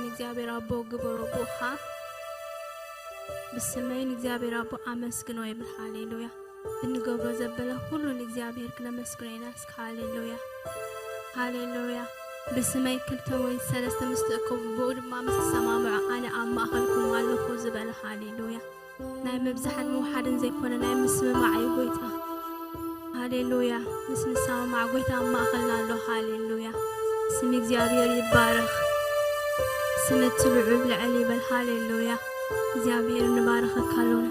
ንእግዚኣብሔር ኣቦ ግበሮ፣ ብኡኻ ብስመይ ንእግዚኣብሔር ኣቦ ኣመስግኖ ይብል። ሃሌሉያ። እንገብሮ ዘበለ ኩሉ ንእግዚኣብሔር ክነመስግኖ ኢና። እስከ ሃሌሉያ፣ ሃሌሉያ። ብስመይ ክልተ ወይ ሰለስተ ምስ ትእከቡ፣ ብኡ ድማ ምስ ትሰማምዑ፣ ኣነ ኣብ ማእከልኩም ኣለኹ ዝበለ። ሃሌሉያ። ናይ ምብዛሕን ምውሓድን ዘይኮነ ናይ ምስምማዕ እዩ ጎይታ። ሃሌሉያ። ምስ ንሰማማዕ ጎይታ ኣብ ማእከልና ኣሎ። ሃሌሉያ። ስም እግዚኣብሔር ይባረኽ። ስም እቲ ልዑል ልዕል ይበል። ሃሌሉያ። እግዚኣብሔር ንባረኸካ ኣሎና።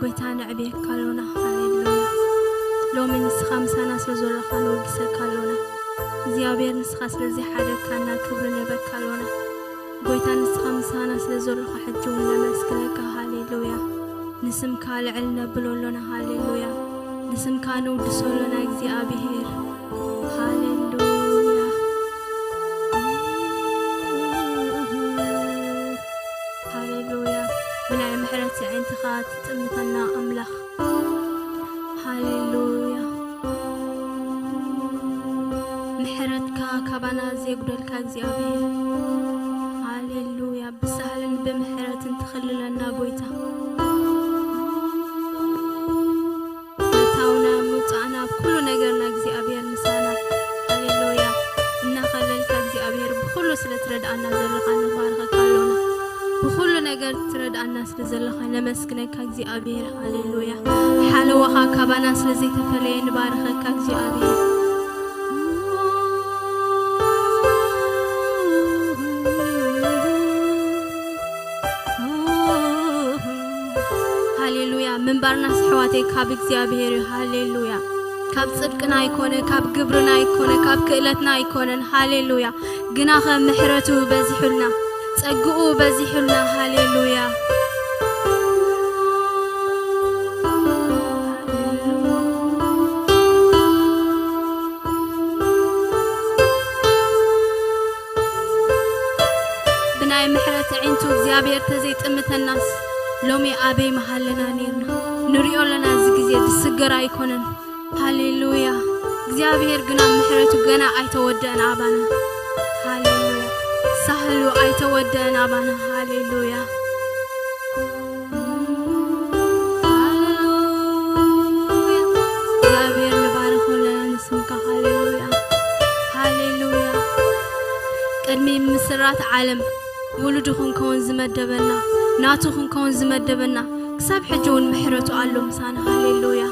ጎይታ ነዕብየካ ኣሎና። ሃሌሉያ። ሎሚ ንስኻ ምሳና ስለ ዘለኻ ንወድሰካ ኣሎና። እግዚኣብሔር ንስኻ ስለዚ ሓደግካና ክብሪ ንህበካ ኣሎና። ጎይታ ንስኻ ምሳና ስለ ዘለኻ ሕጂ እውን ነመስግነካ። ሃሌሉያ። ንስምካ ልዕል ነብሎ ኣሎና። ሃሌሉያ። ንስምካ ንውድሶ ኣሎና እግዚኣብሔር። ሃሌሉያ። ሃሌሉያ። ብናይ ምሕረት ኣዒንትኻ ትጥምተና ኣምላኽ። ሃሌሉያ። ምሕረትካ ካባና ዘየጉደልካ እግዚኣብሔር። ሃሌሉያ። ብሳህልን ብምሕረትን ትኽልለና ጎይታ። ምእታውና ምውፃእና ኣብ ኩሉ ነገርና እግዚኣብሔር ምሳና። ሃሌሉያ። እናኸለልካ እግዚኣብሔር ብኩሉ ስለ ትረድኣና ዘለኻ ንባርኸካ ኣሎና። ብኩሉ ነገር ትረድኣና ስለ ዘለኻ ነመስግነካ እግዚኣብሔር። ሃሌሉያ። ሓለዋኻ ካባና ስለ ዘይተፈለየ ንባርኸካ እግዚኣብሔር። ሃሌሉያ። ምንባርናስ ኣሕዋተይ ካብ እግዚኣብሔር እዩ። ሃሌሉያ። ካብ ጽድቅና ኣይኮነ፣ ካብ ግብርና ኣይኮነ፣ ካብ ክእለትና ኣይኮነን። ሃሌሉያ። ግናኸ ምሕረቱ በዚሑልና፣ ጸግኡ በዚሑልና። ሃሌሉያ። ብናይ ምሕረት ኣዒንቱ እግዚኣብሔር ተዘይጥምተናስ ሎሚ ኣበይ ምሃለና ነይርና? ንሪኦ ኣለና፣ እዚ ግዜ ድስገር ኣይኮነን። ሃሌሉያ። እግዚኣብሔር ግና ምሕረቱ ገና ኣይተወደአን ኣባና። ሃሌሉያ። ሳህሉ ኣይተወደአን ኣባና። ሃሌሉያ። ሃሌሉያ። እግዚኣብሔር ንባርኽ ኣለና ንስምካ። ሃሌሉያ። ሃሌሉያ። ቅድሚ ምስራት ዓለም ውሉዱ ክንከውን ዝመደበና፣ ናቱ ክንከውን ዝመደበና፣ ክሳብ ሕጂ እውን ምሕረቱ ኣሎ ምሳና። ሃሌሉያ።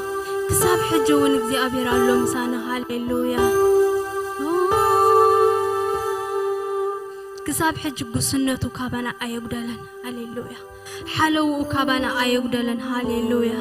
ክሳብ ሕጂ እውን እግዚኣብሔር ኣሎ ምሳና። ሃሌሉያ። ክሳብ ሕጂ ጉስነቱ ካባና ኣየጉደለን። ሃሌሉያ። ሓለውኡ ካባና ኣየጉደለን። ሃሌሉያ።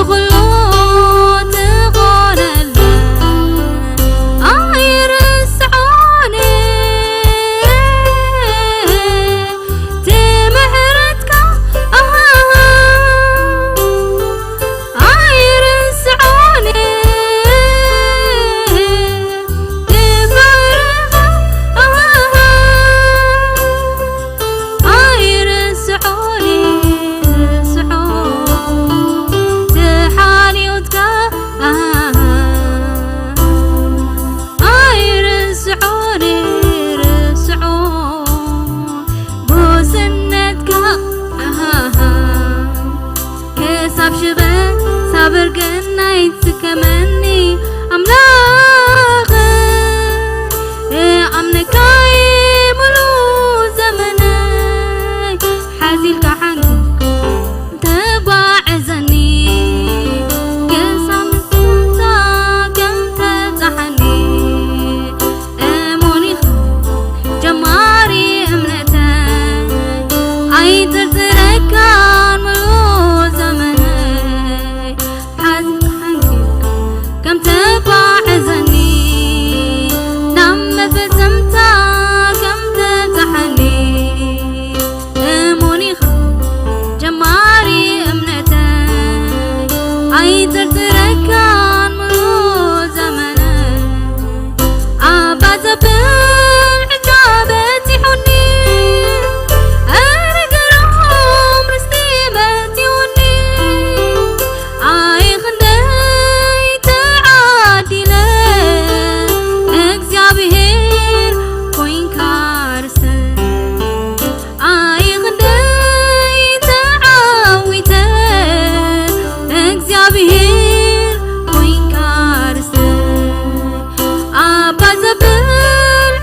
ኩሉ ትኾነልና ኣይርስዖን ትምሕረትካ ኣይርስዖን ትፍቕርኻ ኣይርስዖን ርስዖ ትሓልዮትካ ኣይርስዖን ርስዖ ጉስነትካ ክሳብ ሽበ ሳብር ገናይ ትስከመኒ ኣምላኸ ኣምነካይ ሙሉ ዘመነይ ሓዚልካ ሓንኪ ተጓዕዘኒ ክሳብ ንስንታ ከም ተብጽሓኒ እሙን ኢኻ ጀማሪ እምነተይ ኣይጥርጥረካን ሙሉ ዘመነይ ሓዝሓንኪ ከም ተጓዕዘኒ ናብ መፈጸምታ ከም ተብጽሓኒ እሙን ኢኻ ጀማሪ እምነተይ ኣይጥርጥረካን ሙሉ ዘመነይ ኣባ ዘብል ሕጃ በጺሑኒ እረ ግሩም ርስቲ መጺኡኒ ኣይ ክንደይ ተዓዲለ እግዚኣብሔር ኮይንካ ርሰ ኣይ ክንደይ ተዓዊተ እግዚኣብሔር ኮይንካ ርሰ ኣባ ዘብል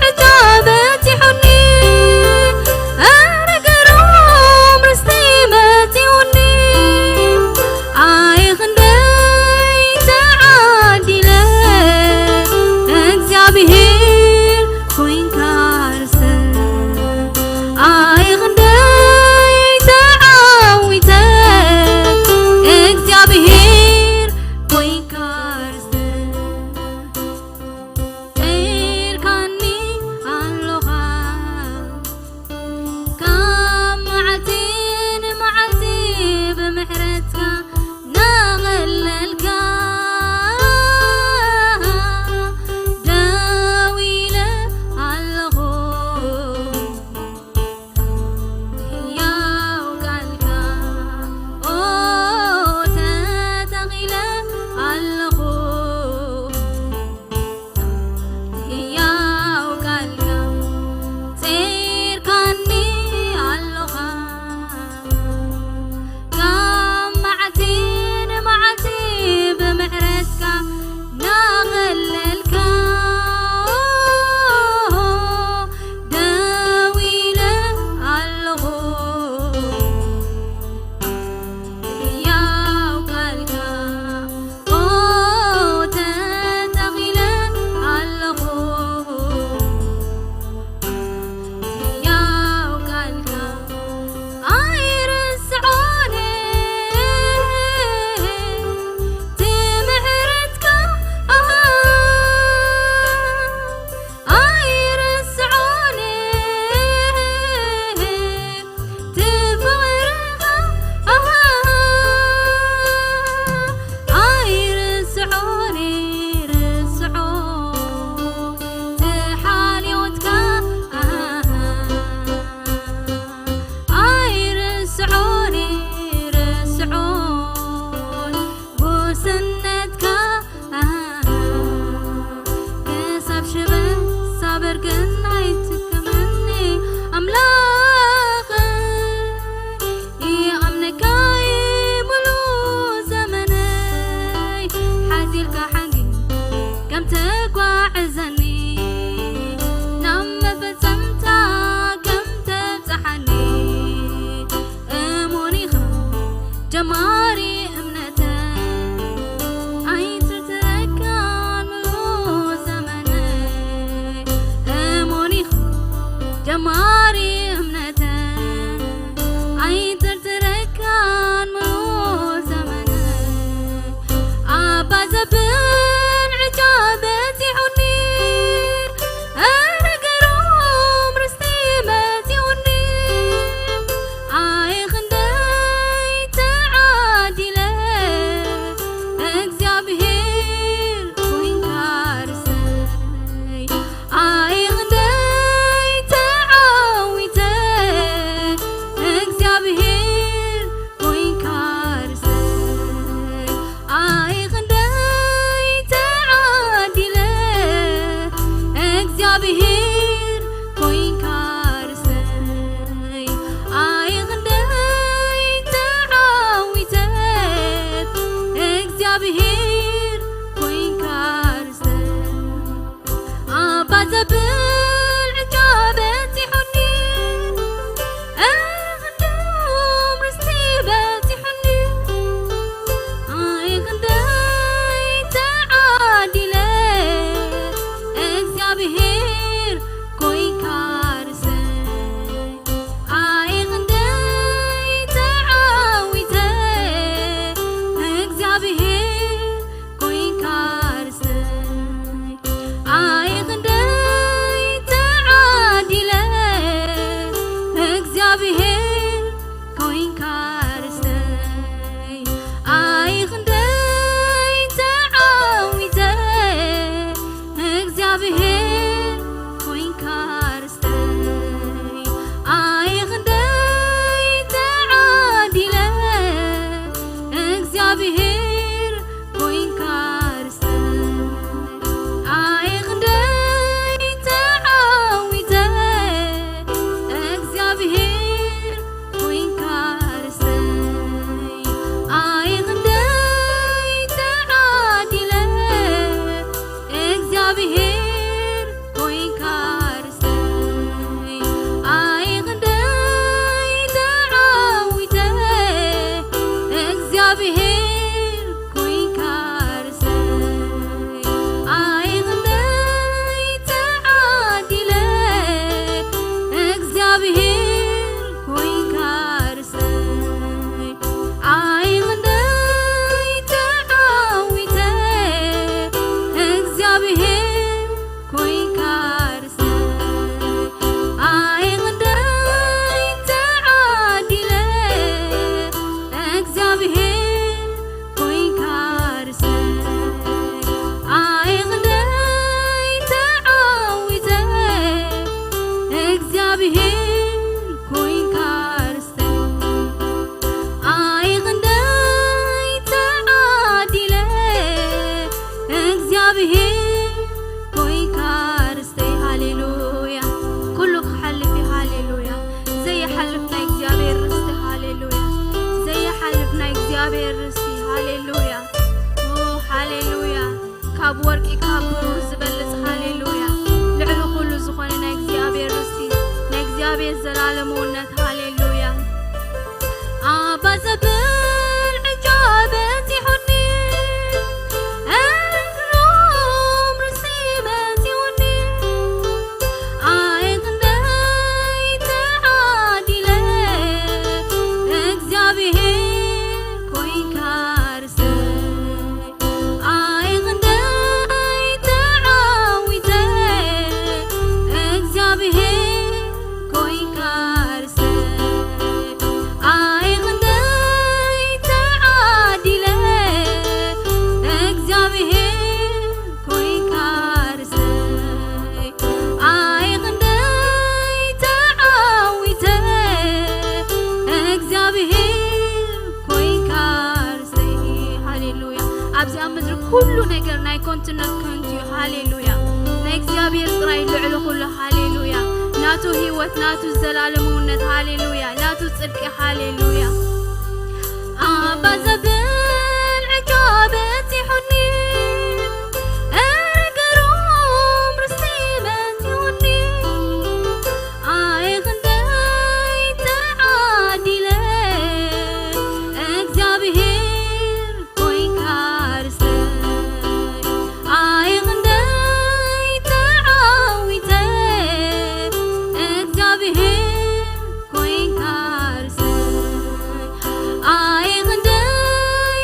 እግዚኣብሔር ኮይንካ ርስተይ። ኣባ ዘብል ዕጫ በጺሑኒ፣ ኣኽንዶም ርስቲ በጺሑኒ። ኣይ ክንደይ ተዓዲለ፣ እግዚኣብሔር ኮይንካ ርስተይ። ኣይ ክንደይ ተዓዊተ፣ እግዚኣብሔር ኮይንካ ርስተይ። ኣይ ክንደይ ተዓዲለ፣ እግዚኣብሔር ኮይንካ ርስተይ። ኣይ ክንደይ ተዓዊተ፣ እግዚኣብሔር ኮይንካ ርስተይ። ኣይ ክንደይ ተዓዲለ፣ እግዚኣብሔር ኮይንካ ርስተይ። ኣይ ክንደይ ተዓዊተ፣ እግዚኣብሔር ኮይንካ ርስተይ። ኣይ ክንደይ ተዓዲለ፣ እግዚኣብሔር ኮይንካ ርስተይ። ኣይ ክንደይ ተዓዊተ፣ እግዚኣብሔር ኮይንካ ርስተይ። ኣይ ክንደይ ተዓዲለ፣ እግዚኣብሔር ኮይንካ ርስተይ። ኣይ ክንደይ ተዓዊተ፣ እግዚኣብሔር ኮይንካ ርስተይ። ኣይ ክንደይ ተዓዲለ፣ እግዚኣብሔር ኮይንካ ርስተይ። ኣይ ክንደይ ተዓዊተ፣ እግዚኣብሔር ኮይንካ ርስተይ። ኣይ ክንደይ ተዓዲለ፣ እግዚኣብሔር ኮይንካ ርስተይ። ሃሌሉያ። ኩሉ ክሓልፍ እዩ። ሃሌሉያ። ዘይሓልፍ ናይ እግዚኣብሔር ርስቲ። ሃሌሉያ። ዘይሓልፍ ናይ እግዚኣብሔር ርስቲ። ሃሌሉያ። ኦ፣ ሃሌሉያ። ካብ ወርቂ ካብ ብሩር ዝበልጽ። ሃሌሉያ። ልዕሊ ኩሉ ዝኾነ ናይ እግዚኣብሔር ርስቲ፣ ናይ እግዚኣብሔር ዘላለማውነት። ሃሌሉያ። ኣባ ዘብል ዕጫ በጺሑኒ፣ እግሮም ርስቲ መጺኡኒ። ኣይ ክንደይ ተዓዲለ፣ እግዚኣብሔር ኮይንካ ርስተይ። ኣይ ክንደይ ተዓዊተ፣ እግዚኣብሔር ኮይንካ ርስተይ። ኣይ ክንደይ ተዓዲለ፣ እግዚኣብሔር ኮይንካ ርስተይ። ኣይ ክንደይ ተዓዊተ፣ እግዚኣብሔር ኮይንካ ርስተይ። ሃሌሉያ። ኣብዚ ኣብ ምድሪ ኩሉ ነገር ናይ ከንቱነት ከንቱ እዩ። ሃሌሉያ። ናይ እግዚኣብሔር ጥራይ ልዕሊ ኩሉ። ሃሌሉያ። ናቱ ህይወት፣ ናቱ ዘላለማውነት። ሃሌሉያ። ናቱ ጽድቂ። ሃሌሉያ። ኣባ ዘብል ዕጫ በጺሑኒ፣ እርግሮም ርስቲ መጺኡኒ። ኣይ ክንደይ ተዓዲለ፣ እግዚኣብሔር ኮይንካ ርስተይ። ኣይ ክንደይ ተዓዊተ፣ እግዚኣብሔር ኮይንካ ርስተይ። ኣይ ክንደይ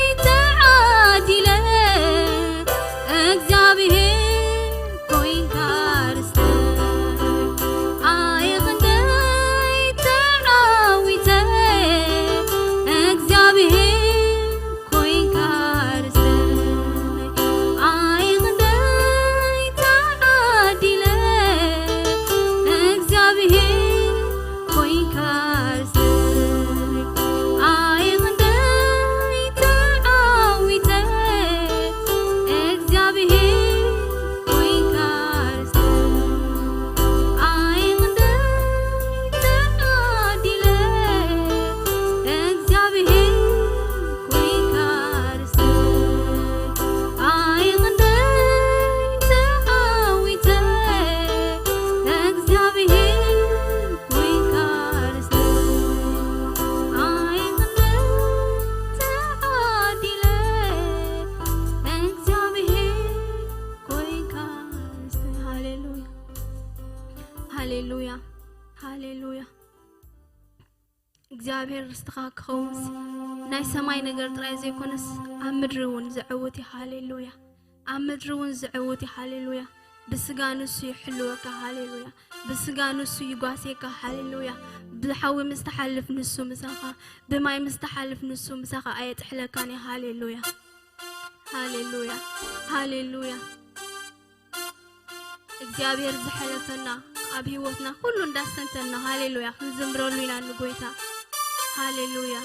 እግዚኣብሔር ርስትኻ ክኸውንስ ናይ ሰማይ ነገር ጥራይ ዘይኮነስ ኣብ ምድሪ እውን ዝዕውት እዩ። ሃሌሉያ። ኣብ ምድሪ እውን ዝዕውት እዩ። ሃሌሉያ። ብስጋ ንሱ ይሕልወካ። ሃሌሉያ። ብስጋ ንሱ ይጓስየካ። ሃሌሉያ። ብሓዊ ምስ ትሓልፍ ንሱ ምሳኻ፣ ብማይ ምስ ትሓልፍ ንሱ ምሳኻ ኣየጥሕለካን እዩ። ሃሌሉያ። ሃሌሉያ። ሃሌሉያ። እግዚኣብሔር ዝሐለፈና ኣብ ህይወትና ኩሉ እንዳስተንተና፣ ሃሌሉያ፣ ክንዝምረሉ ኢና ንጎይታ። ሃሌሉያ።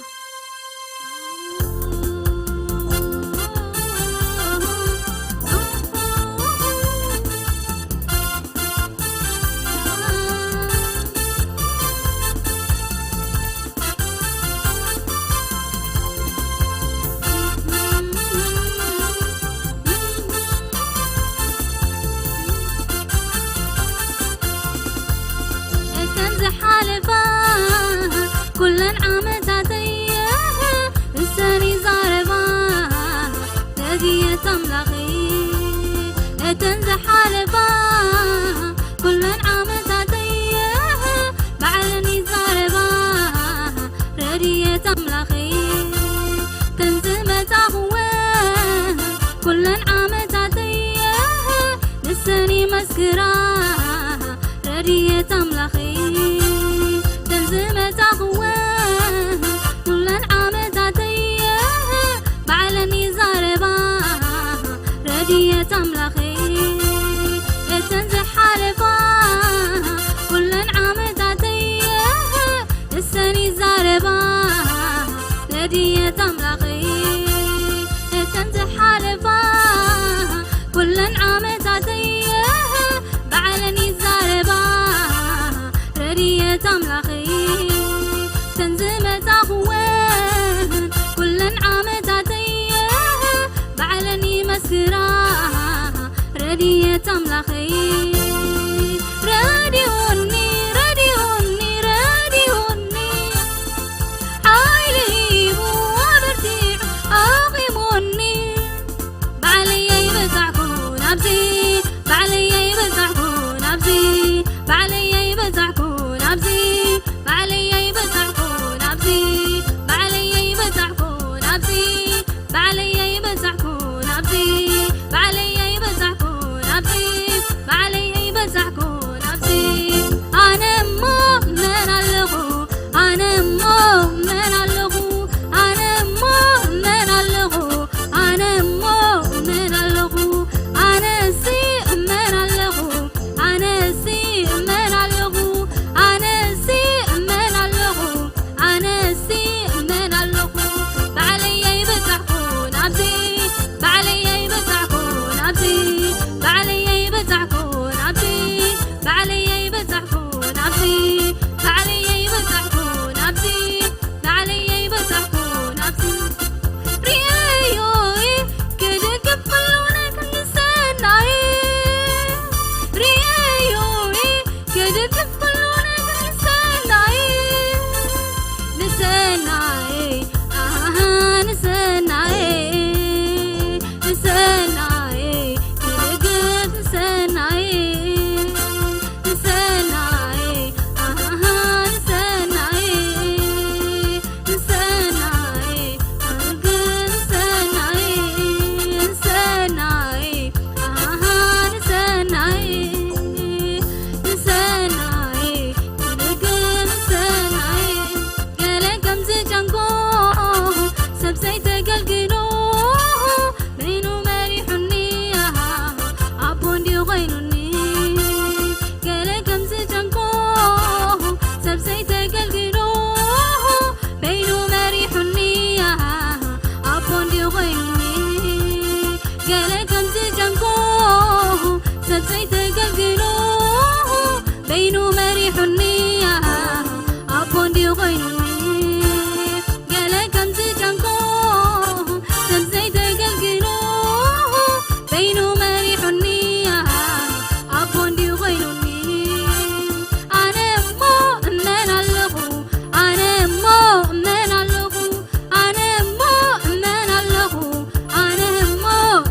እተን ዝሓለፋ ኩለን ዓመታተይ እሰን ይዛረባ፣ ረድኤት ኣምላኸይ። እተን ዝሓለፋ ኩለን ዓመታተይ ባዕለን ይዛረባ፣ ረድኤት ኣምላኸይ። እተን ዝመጻኹወ ኩለን ዓመታተይ ንሰን ይመስክራ፣ ረድኤት ኣምላኸይ። እተን ዝመጻኹወ ኩለን ዓመታተይ ባዕለን ይዛረባ፣ ረድኤት ኣምላኸይ። እተን ዝሓለፋ ኩለን ዓመታተይ እሰን ይዛረባ፣ ረድኤት ኣምላኸይ። እተን ዝሓለፋ ኩለን ዓመታተይ ባዕለን ይዛረባ፣ ረድኤት ኣምላኸይ። እተን ዝመጻኹወን ኩለን ዓመታተይ ባዕለን ይመስክራ፣ ረድኤት ኣምላኸይ። ረዲኡኒ፣ ረዲኡኒ፣ ረዲኡኒ፣ ሓይሊ ሂቡ ኣበርቲዑ ኣቑሙኒ። ባዕለይ ኣይበጻሕኩን ኣብዚ፣ ባዕለይ ኣይበጻሕኩን ኣብዚ፣ ባዕለይ ኣይበጻሕኩን ኣብዚ፣ ባዕለይ ኣይበጻሕኩን ኣብዚ፣ ባዕለይ ኣይበጻሕኩን ኣብዚ፣ ባዕለይ ኣይበጻሕኩን ኣብዚ፣ ባዕለይ ኣይበጻሕኩን ኣብዚ፣ ባዕለይ ኣይበጻሕኩን ኣብዚ። ኣነ እሞ መን ኣለኹ? ኣነ እሞ መን ኣለኹ? ኣነ እሞ መን ኣለኹ? ኣነ እሞ መን ኣለኹ? ኣነሲ መን ኣለኹ? ኣነሲ መን ኣለኹ? ኣነሲ መን ኣለኹ? ኣነሲ መን ኣለኹ? ባዕለይ ኣይበጻሕኩን ኣብዚ፣ ባዕለይ ኣይበጻሕኩን ኣብዚ፣ ባዕለይ ኣይበጻሕኩን ኣብዚ፣ ባዕለይ ኣይበጻሕኩን ኣብዚ፣ ባዕለይ ኣይበጻሕኩን ኣብዚ፣ ባዕለይ ኣይበጻሕኩን ኣብዚ። ርእየዮ ክድግፍ ኩሉ ነገር ንሰናይ፣ ርእየዮ ክድግፍ ኩሉ ነገር ንሰናይ፣ ንሰናይ፣ ኣሃ፣ ንሰናይ፣ ንሰናይ፣ ክድግፍ ንሰናይ፣ ንሰናይ፣ ኣሃ፣ ንሰናይ፣ ንሰናይ፣ ኣርግ ንሰናይ፣ ንሰናይ፣ ኣሃ፣ ንሰናይ፣ ንሰናይ፣ ኣርግ ንሰናይ። ገለ ከም ዝጨንቆ ሰብ ዘይተገልግሎ በይኑ መሪሑኒ፣ ኣቦ እንድዩ ኮይኑኒ። ገለ ከም ዝጨንቆ ሰብ ዘይተገልግሎ በይኑ መሪሑኒ፣ ኣቦ እንድዩ ኮይኑኒ። ገለ ከም ዝጨንቆ ሰብ ዘይተገልግሎ በይኑ መሪሑኒ፣ ኣቦ እንድዩ ኮይኑኒ። ገለ ከም ዝጨንቆ ሰብ ዘይተገልግሎ በይኑ መሪሑኒ፣ ኣቦ እንድዩ ኮይኑኒ። ኣነ እሞ እመን ኣለኹ፣ ኣነ እሞ እመን ኣለኹ፣ ኣነ እሞ እመን ኣለኹ፣ ኣነ እሞ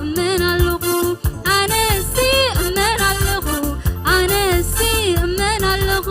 እመን ኣለኹ፣ ኣነሲ እመን ኣለኹ፣ ኣነሲ እመን ኣለኹ፣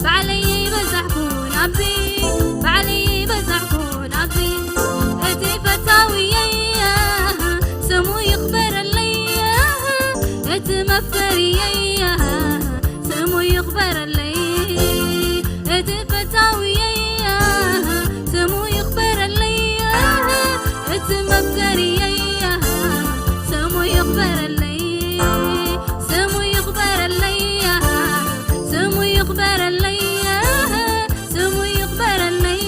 ባዕለይ በዛሕኩ ናብዚ፣ ባዕለይ በዛሕኩ ናብዚ። እቲ ፈታውየይ ስሙ ይኽበረለይ፣ እቲ መፍቀሪየይ ስሙ ይኽበረለይ። እቲ ፈታውየይ ስሙ ይኽበረለይ፣ እቲ መፍቀሪየይ ስሙ ይኽበረለይ። ስሙ ይኽበረለይ፣ ስሙ ይኽበረለይ፣ ስሙ ይኽበረለይ፣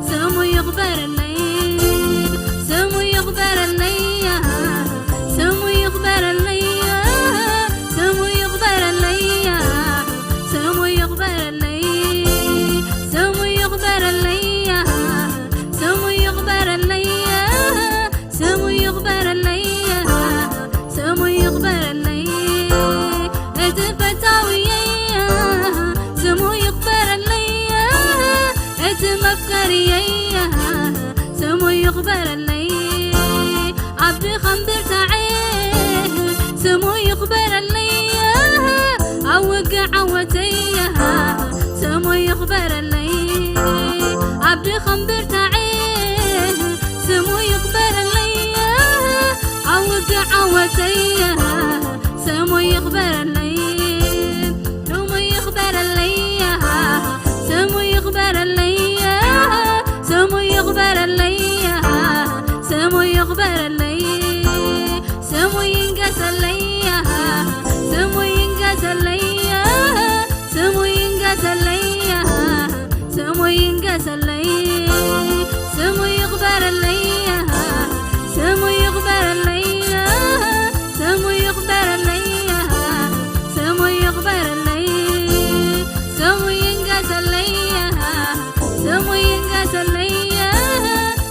ስሙ ይኽበረለይ፣ ስሙ ይኽበረለይ፣ ስሙ ይኽበረለይ፣ ስሙ ይኽበረለይ፣ ስሙ ይኽበረለይ፣ ስሙ ይኽበረለይ፣ ስሙ ይኽበረለይ። ስሙ ይኽበረለይ፣ ስሙ ይኽበረለይ፣ እቲ ፈታውየይ ስሙ ይኽበረለይ፣ እቲ መፍቀሪየይ ስሙ ይኽበረለይ። ኣብ ድኻም ብርታዐ ስሙ ይኽበረለይ፣ ኣብ ውግእ ዓወተይ ስሙ ይኽበረለይ። ኣብ ድኻም ብርታዐ ስሙ ይኽበረለይ፣ ኣብ ውግእ ዓወተይ ስሙ ይኽበረለይ። ስሙ ይኽበረለይ፣ ስሙ ይኽበረለይ፣ ስሙ ይኽበረለይ፣ ስሙ ይኽበረለይ። ስሙ ይንገሰለይ፣ ስሙ ይንገሰለይ፣ ስሙ ይንገሰለይ፣ ስሙ ይንገሰለይ፣ ስሙ ይኽበረለይ፣ ስሙ ይኽበረለይ፣ ስሙ ይኽበረለይ፣ ስሙ ይኽበረለይ፣ ስሙ ይንገሰለይ፣ ስሙ ይንገሰለይ፣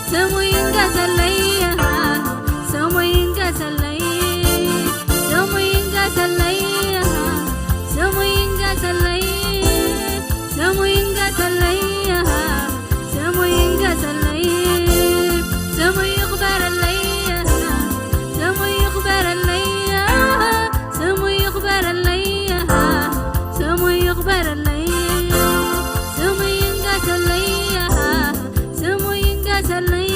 ስሙ ይንገሰለይ፣ ስሙ ይንገሰለይ፣ ስሙ ይንገሰለይ፣ ስሙ ይንገሰለይ፣ ስሙ ይንገሰለይ፣ ስሙ ይንገሰለይ፣ ስሙ ይኽበረለይ፣ ስሙ ይኽበረለይ፣ ስሙ ይኽበረለይ፣ ስሙ ይኽበረለይ፣ ስሙ ይንገሰለይ፣ ስሙ ይንገሰለይ፣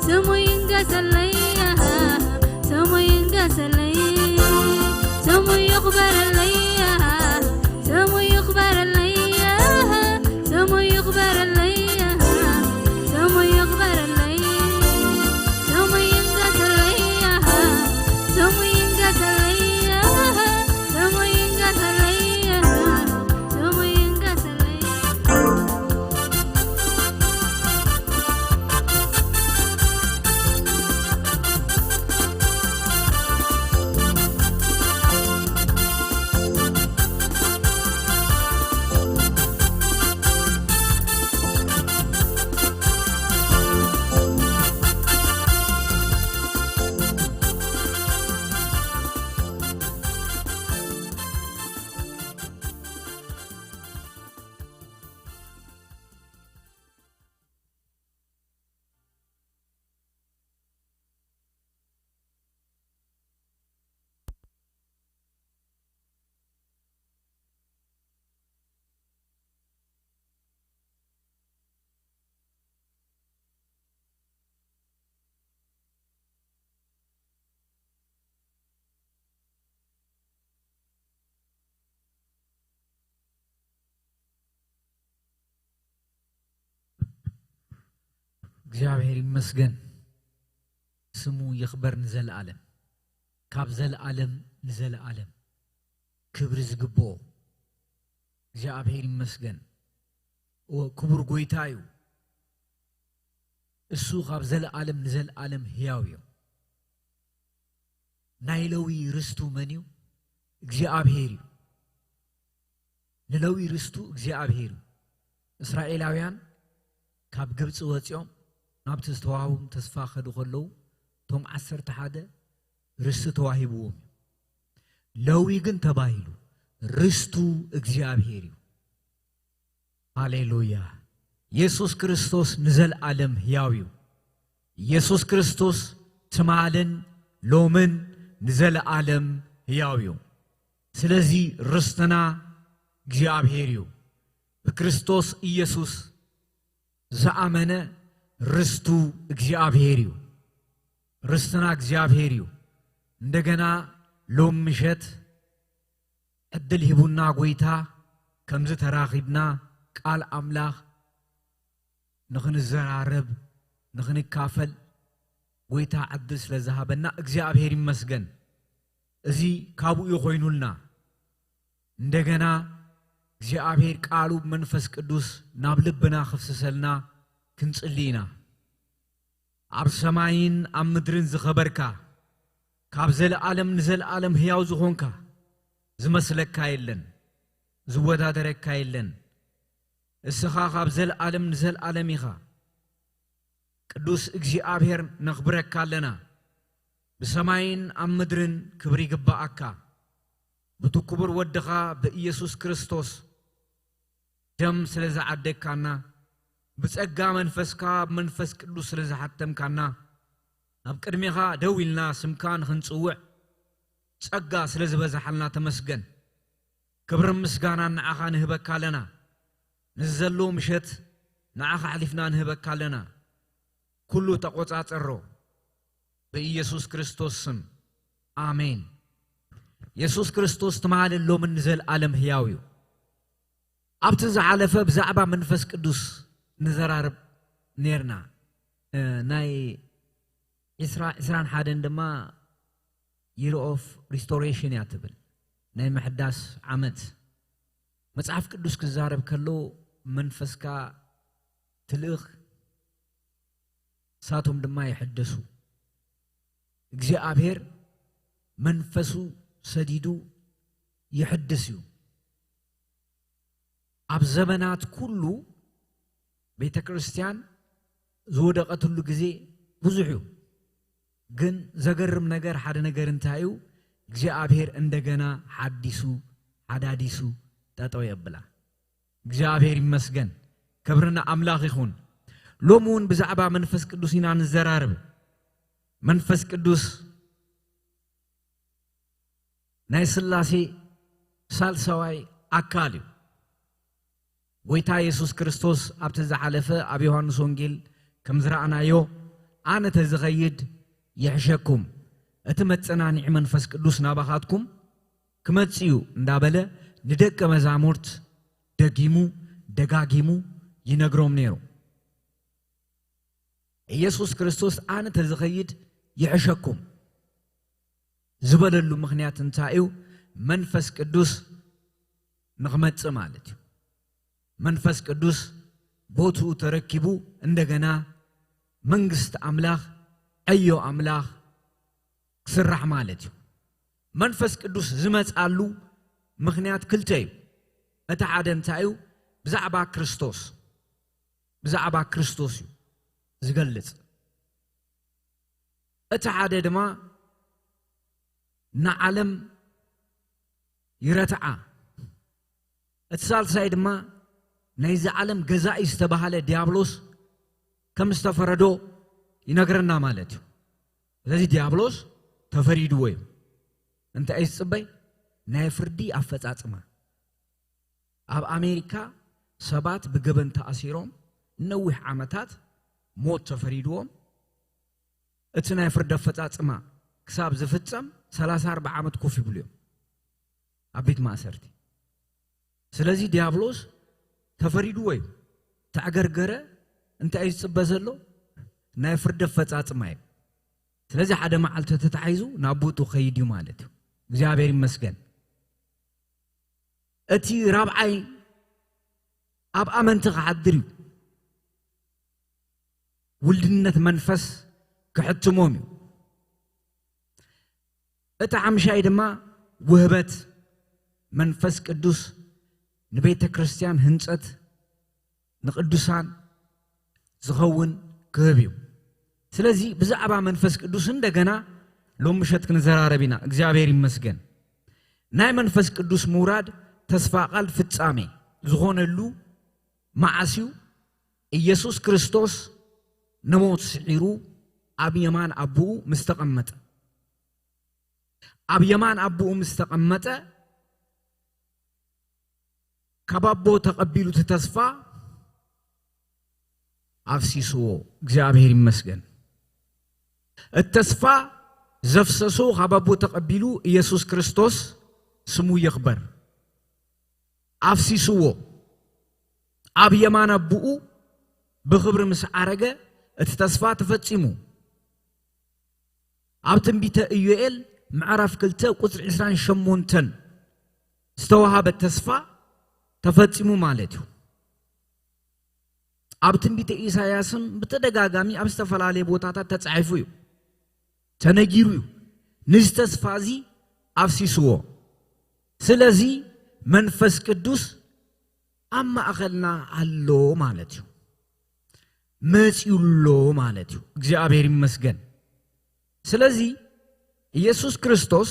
ስሙ ይንገሰለይ፣ ስሙ ይንገሰለይ፣ ስሙ ይኽበረለይ፣ ስሙ ይኽበረለይ፣ ስሙ ይኽበረለይ፣ ስሙ ይኽበረለይ፣ ስሙ ይንገሰለይ፣ ስሙ ይንገሰለይ፣ ስሙ ይንገሰለይ፣ ስሙ ይንገሰለይ። እግዚኣብሔር ይመስገን፣ ስሙ ይኽበር ንዘለኣለም። ካብ ዘለኣለም ንዘለኣለም ክብሪ ዝግብኦ እግዚኣብሔር ይመስገን። እወ፣ ክቡር ጎይታ እዩ። እሱ ካብ ዘለኣለም ንዘለኣለም ህያው እዩ። ናይ ለዊ ርስቱ መን እዩ? እግዚኣብሔር እዩ። ንለዊ ርስቱ እግዚኣብሔር እዩ። እስራኤላውያን ካብ ግብፂ ወፂኦም ናብቲ ዝተዋህቦም ተስፋ ከዱ ከለዉ፣ እቶም ዓሰርተ ሓደ ርስቲ ተዋሂብዎም እዩ። ለዊ ግን ተባሂሉ፣ ርስቱ እግዚኣብሔር እዩ። ሃሌሉያ! የሱስ ክርስቶስ ንዘለኣለም ህያው እዩ። የሱስ ክርስቶስ ትማልን ሎምን ንዘለኣለም ህያው እዩ። ስለዚ ርስትና እግዚኣብሔር እዩ። ብክርስቶስ ኢየሱስ ዝኣመነ ርስቱ እግዚኣብሔር እዩ። ርስትና እግዚኣብሔር እዩ። እንደገና ሎም ምሸት ዕድል ሂቡና ጎይታ ከምዚ ተራኺብና ቃል ኣምላኽ ንኽንዘራረብ፣ ንኽንካፈል ጎይታ ዕድል ስለ ዝሃበና እግዚኣብሔር ይመስገን። እዚ ካብኡ እዩ ኮይኑልና። እንደገና እግዚኣብሔር ቃሉ ብመንፈስ ቅዱስ ናብ ልብና ክፍስሰልና ክንጽሊ ኢና። ኣብ ሰማይን ኣብ ምድርን ዝኸበርካ፣ ካብ ዘለኣለም ንዘለኣለም ህያው ዝኾንካ፣ ዝመስለካ የለን፣ ዝወዳደረካ የለን። እስኻ ካብ ዘለኣለም ንዘለኣለም ኢኻ። ቅዱስ እግዚኣብሔር ነኽብረካ ኣለና። ብሰማይን ኣብ ምድርን ክብሪ ይግብኣካ። ብቲ ክቡር ወድኻ ብኢየሱስ ክርስቶስ ደም ስለ ዝዓደግካና፣ ብጸጋ መንፈስካ ብመንፈስ ቅዱስ ስለ ዝሓተምካና፣ ኣብ ቅድሜኻ ደው ኢልና ስምካ ንኽንጽውዕ ጸጋ ስለ ዝበዝሓልና ተመስገን። ክብርን ምስጋናን ንዓኻ ንህበካ ኣለና። ንዘሎ ምሸት ንዓኻ ኣሕሊፍና ንህበካ ኣለና። ኩሉ ተቖጻጸሮ ብኢየሱስ ክርስቶስ ስም ኣሜን። የሱስ ክርስቶስ ትማልን ሎምን ንዘለኣለም ህያው እዩ። ኣብቲ ዝሓለፈ ብዛዕባ መንፈስ ቅዱስ ንዘራርብ ነርና። እ፣ ናይ ዕስራ ዕስራን ሓደን ድማ year of restoration እያ ትብል፣ ናይ ምሕዳስ ዓመት። መጽሓፍ ቅዱስ ክዛረብ ከሎ መንፈስካ ትልእኽ፣ ንሳቶም ድማ ይሕደሱ። እግዚኣብሔር መንፈሱ ሰዲዱ ይሕድስ እዩ። ኣብ ዘመናት ኩሉ ቤተ ክርስቲያን ዝወደቐትሉ ግዜ ብዙሕ እዩ። ግን ዘገርም ነገር፣ ሓደ ነገር እንታይ እዩ? እግዚኣብሔር እንደገና ሓዲሱ ሓዳዲሱ ጠጠው የብላ። እግዚኣብሔር ይመስገን። ክብሪ ንኣምላኽ ይኹን። ሎሚ እውን ብዛዕባ መንፈስ ቅዱስ ኢና ንዘራርብ። መንፈስ ቅዱስ ናይ ሥላሴ ሳልሳዋይ ኣካል እዩ። ጎይታ የሱስ ክርስቶስ ኣብቲ ዝሓለፈ ኣብ ዮሃንስ ወንጌል ከም ዝረኣናዮ፣ "ኣነ ተዝኸይድ ይሕሸኩም፣ እቲ መጸናንዒ መንፈስ ቅዱስ ናባኻትኩም ክመጽእ እዩ" እንዳበለ ንደቀ መዛሙርት ደጊሙ ደጋጊሙ ይነግሮም ነይሩ። ኢየሱስ ክርስቶስ "ኣነ ተዝኸይድ ይሕሸኩም" ዝበለሉ ምኽንያት እንታይ እዩ? መንፈስ ቅዱስ ንኽመጽእ ማለት እዩ። መንፈስ ቅዱስ ቦትኡ ተረኪቡ እንደገና መንግስቲ ኣምላኽ፣ ዕዮ ኣምላኽ ክስራሕ ማለት እዩ። መንፈስ ቅዱስ ዝመጽኣሉ ምኽንያት ክልተ እዩ። እቲ ሓደ እንታይ እዩ? ብዛዕባ ክርስቶስ፣ ብዛዕባ ክርስቶስ እዩ ዝገልጽ። እቲ ሓደ ድማ ንዓለም ይረትዓ። እቲ ሳልሳይ ድማ ናይዚ ዓለም ገዛኢ ዝተባህለ ዲያብሎስ ከም ዝተፈረዶ ይነግረና ማለት እዩ። ስለዚ ዲያብሎስ ተፈሪድዎ እዩ። እንታይ እዩ ዝጽበይ? ናይ ፍርዲ ኣፈጻጽማ። ኣብ ኣሜሪካ ሰባት ብገበን ተኣሲሮም ነዊሕ ዓመታት ሞት ተፈሪድዎም፣ እቲ ናይ ፍርዲ ኣፈጻጽማ ክሳብ ዝፍጸም ሰላሳ ኣርባዓ ዓመት ኮፍ ይብሉ እዮም ኣብ ቤት ማእሰርቲ። ስለዚ ዲያብሎስ ተፈሪድዎ እዩ። ተዕገርገረ፣ እንታይ እዩ ዝጽበ ዘሎ? ናይ ፍርዲ ኣፈጻጽማ እዩ። ስለዚ ሓደ መዓልቲ ተታሒዙ ናብ ቦትኡ ከይድ እዩ ማለት እዩ። እግዚኣብሔር ይመስገን። እቲ ራብዓይ ኣብ ኣመንቲ ክሓድር እዩ። ውልድነት መንፈስ ክሕትሞም እዩ። እቲ ሓምሻይ ድማ ውህበት መንፈስ ቅዱስ ንቤተ ክርስቲያን ህንጸት ንቅዱሳን ዝኸውን ክህብ እዩ። ስለዚ ብዛዕባ መንፈስ ቅዱስ እንደገና ሎም ምሸት ክንዘራረብ ኢና። እግዚኣብሔር ይመስገን። ናይ መንፈስ ቅዱስ ምውራድ ተስፋ ቃል ፍጻሜ ዝኾነሉ መዓስ እዩ? ኢየሱስ ክርስቶስ ንሞት ስዒሩ ኣብ የማን ኣቦኡ ምስ ተቐመጠ። ኣብ የማን ኣቦኡ ምስ ተቐመጠ ካብ ኣቦ ተቐቢሉ እቲ ተስፋ ኣፍሲስዎ። እግዚኣብሔር ይመስገን። እቲ ተስፋ ዘፍሰሶ ካብ ኣቦ ተቐቢሉ ኢየሱስ ክርስቶስ ስሙ ይኽበር። ኣፍሲስዎ። ኣብ የማን ኣቦኡ ብኽብሪ ምስ ዓረገ እቲ ተስፋ ተፈጺሙ። ኣብ ትንቢተ ኢዮኤል ምዕራፍ ክልተ ቁጽሪ ዕስራን ሸሞንተን ዝተዋሃበ ተስፋ ተፈጺሙ ማለት እዩ። ኣብ ትንቢተ ኢሳያስን ብተደጋጋሚ ኣብ ዝተፈላለየ ቦታታት ተጻሒፉ እዩ፣ ተነጊሩ እዩ። ነዚ ተስፋ እዚ ኣፍሲስዎ። ስለዚ መንፈስ ቅዱስ ኣብ ማእኸልና ኣሎ ማለት እዩ፣ መጺኡ ኣሎ ማለት እዩ። እግዚኣብሔር ይመስገን። ስለዚ ኢየሱስ ክርስቶስ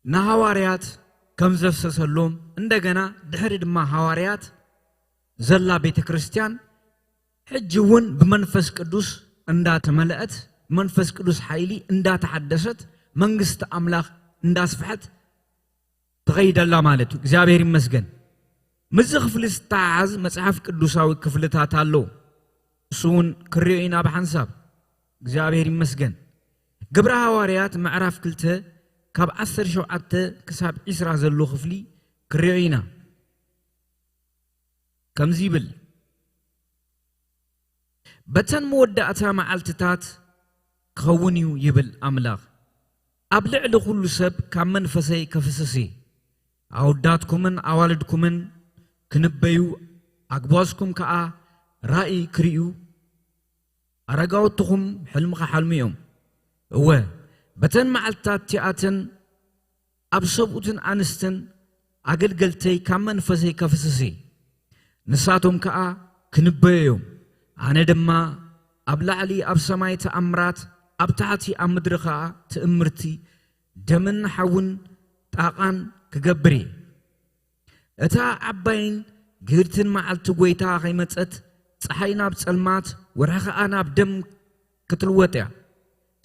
ንሃዋርያት ከም ዘፍሰሰሎም፣ እንደገና ድሕሪ ድማ ሃዋርያት ዘላ ቤተ ክርስቲያን ሕጂ እውን ብመንፈስ ቅዱስ እንዳተመልአት፣ መንፈስ ቅዱስ ሓይሊ እንዳተሓደሰት፣ መንግስቲ ኣምላኽ እንዳስፍሐት ትኸይደላ ማለት እዩ። እግዚኣብሔር ይመስገን። ምስዚ ክፍሊ ዝተሓሓዝ መጽሓፍ ቅዱሳዊ ክፍልታት ኣሎ። እሱ እውን ክሪኦ ኢና ብሓንሳብ። እግዚኣብሔር ይመስገን። ግብረ ሃዋርያት ምዕራፍ ክልተ ካብ ዓሰርተ ሸውዓተ ክሳብ ዕስራ ዘሎ ክፍሊ ክሪኦ ኢና። ከምዚ ይብል፣ በተን መወዳእታ መዓልትታት ክኸውን እዩ ይብል ኣምላኽ፣ ኣብ ልዕሊ ኩሉ ሰብ ካብ መንፈሰይ ከፍስስ እየ። ኣወዳትኩምን ኣዋልድኩምን ክንበዩ፣ ኣግባዝኩም ከኣ ራእይ ክርእዩ፣ ኣረጋውትኹም ሕልሚ ክሓልሙ እዮም። እወ፣ በተን መዓልትታት እቲኣተን ኣብ ሰብኡትን ኣንስትን ኣገልገልተይ ካብ መንፈሰይ ከፍስስ እየ። ንሳቶም ከኣ ክንበዩ እዮም። ኣነ ድማ ኣብ ላዕሊ ኣብ ሰማይ ተኣምራት፣ ኣብ ታሕቲ ኣብ ምድሪ ከኣ ትእምርቲ፣ ደምን ሓውን ጣቓን ክገብር እየ። እታ ዓባይን ግህድትን መዓልቲ ጐይታ ኸይመጸት፣ ጸሓይ ናብ ጸልማት፣ ወርሒ ኸኣ ናብ ደም ክትልወጥ እያ።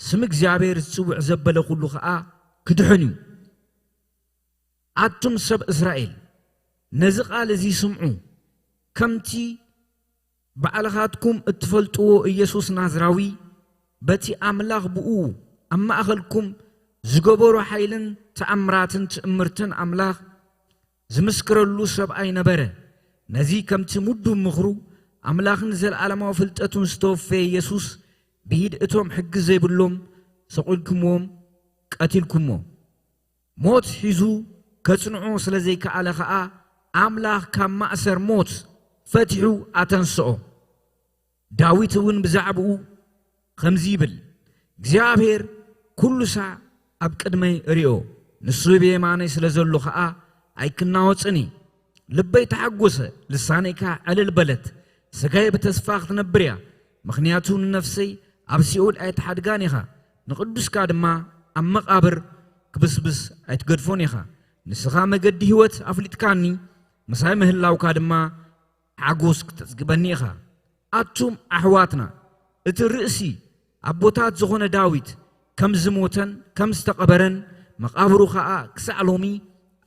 ስም እግዚኣብሔር ዝጽውዕ ዘበለ ኹሉ ኸኣ ክድሕን እዩ። ኣቱም ሰብ እስራኤል፣ ነዚ ቃል እዚ ስምዑ። ከምቲ ባዕልኻትኩም እትፈልጥዎ ኢየሱስ ናዝራዊ፣ በቲ ኣምላኽ ብኡ ኣብ ማእኸልኩም ዝገበሮ ሓይልን ተኣምራትን ትእምርትን ኣምላኽ ዝምስክረሉ ሰብኣይ ነበረ። ነዚ ከምቲ ምዱብ ምኽሩ ኣምላኽን ዘለዓለማዊ ፍልጠቱን ዝተወፈየ ኢየሱስ፣ ብኢድ እቶም ሕጊ ዘይብሎም ሰቒልኩምዎም፣ ቀቲልኩሞ። ሞት ሒዙ ከጽንዖ ስለ ዘይከኣለ ኸኣ፣ ኣምላኽ ካብ ማእሰር ሞት ፈቲሑ ኣተንስኦ። ዳዊት እውን ብዛዕባኡ ከምዚ ይብል፣ እግዚኣብሔር ኩሉ ሳዕ ኣብ ቅድመይ እሪኦ፣ ንሱ ብየማነይ ስለ ዘሎ ኸኣ ኣይክናወጽን እየ። ልበይ ተሓጎሰ፣ ልሳነይ ከኣ ዕልል በለት። ስጋይ ብተስፋ ክትነብር እያ፣ ምኽንያቱ ንነፍሰይ ኣብ ሲኦል ኣይትሓድጋን ኢኻ፣ ንቕዱስካ ድማ ኣብ መቓብር ክብስብስ ኣይትገድፎን ኢኻ። ንስኻ መገዲ ህይወት ኣፍሊጥካኒ፣ ምሳይ ምህላውካ ድማ ሓጎስ ክተጽግበኒ ኢኻ። ኣቱም ኣሕዋትና፣ እቲ ርእሲ ኣቦታት ዝኾነ ዳዊት ከም ዝሞተን ከም ዝተቐበረን፣ መቓብሩ ኸኣ ክሳዕ ሎሚ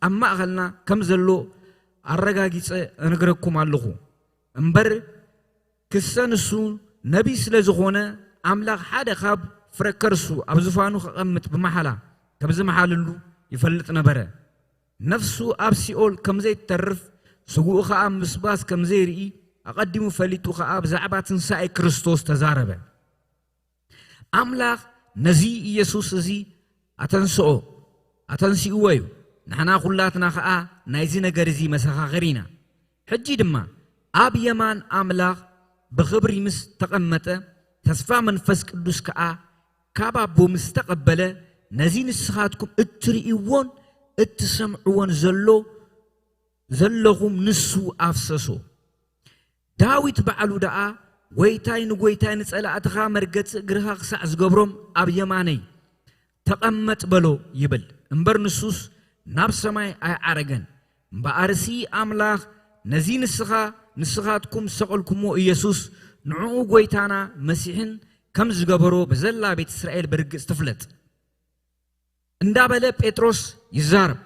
ኣብ ማእኸልና ከም ዘሎ ኣረጋጊጸ እነግረኩም ኣለኹ። እምበር ክሰ ንሱ ነቢይ ስለ ዝኾነ፣ ኣምላኽ ሓደ ካብ ፍረ ከርሱ ኣብ ዙፋኑ ከቐምጥ ብመሓላ ከም ዝመሓለሉ ይፈልጥ ነበረ። ነፍሱ ኣብ ሲኦል ከም ዘይትተርፍ፣ ስግኡ ኸኣ ምስባስ ከም ዘይርኢ ኣቐዲሙ ፈሊጡ ኸኣ ብዛዕባ ትንሳኤ ክርስቶስ ተዛረበ። ኣምላኽ ነዚ ኢየሱስ እዚ ኣተንስኦ፣ ኣተንሲእዎ እዩ። ንሕና ኹላትና ኸኣ ናይዚ ነገር እዚ መሰኻኽር ኢና። ሕጂ ድማ ኣብ የማን ኣምላኽ ብኽብሪ ምስ ተቐመጠ፣ ተስፋ መንፈስ ቅዱስ ከኣ ካብ ኣቦ ምስ ተቐበለ፣ ነዚ ንስኻትኩም እትርእይዎን እትሰምዕዎን ዘሎ፣ ዘለኹም ንሱ ኣፍሰሶ። ዳዊት ባዕሉ ደኣ፣ "ጐይታይ ንጐይታይ ንጸላእትኻ መርገጺ እግርኻ ክሳዕ ዝገብሮም ኣብ የማነይ ተቐመጥ በሎ" ይብል። እምበር ንሱስ ናብ ሰማይ ኣይዓረገን። እምበኣርሲ ኣምላኽ ነዚ ንስኻ፣ ንስኻትኩም ዝሰቐልኩሞ ኢየሱስ፣ ንዕኡ ጐይታና መሲሕን ከም ዝገበሮ ብዘላ ቤት እስራኤል ብርግጽ ትፍለጥ። እንዳበለ ጴጥሮስ ይዛረብ።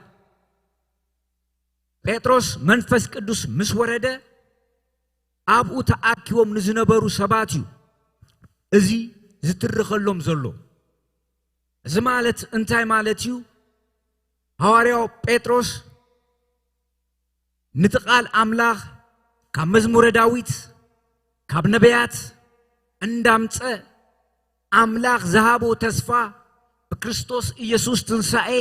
ጴጥሮስ መንፈስ ቅዱስ ምስ ወረደ ኣብኡ ተኣኪቦም ንዝነበሩ ሰባት እዩ እዚ ዝትርኸሎም ዘሎ። እዚ ማለት እንታይ ማለት እዩ? ሃዋርያው ጴጥሮስ ነቲ ቃል ኣምላኽ ካብ መዝሙረ ዳዊት፣ ካብ ነቢያት እንዳምጸ ኣምላኽ ዝሃቦ ተስፋ ብክርስቶስ ኢየሱስ ትንሳኤ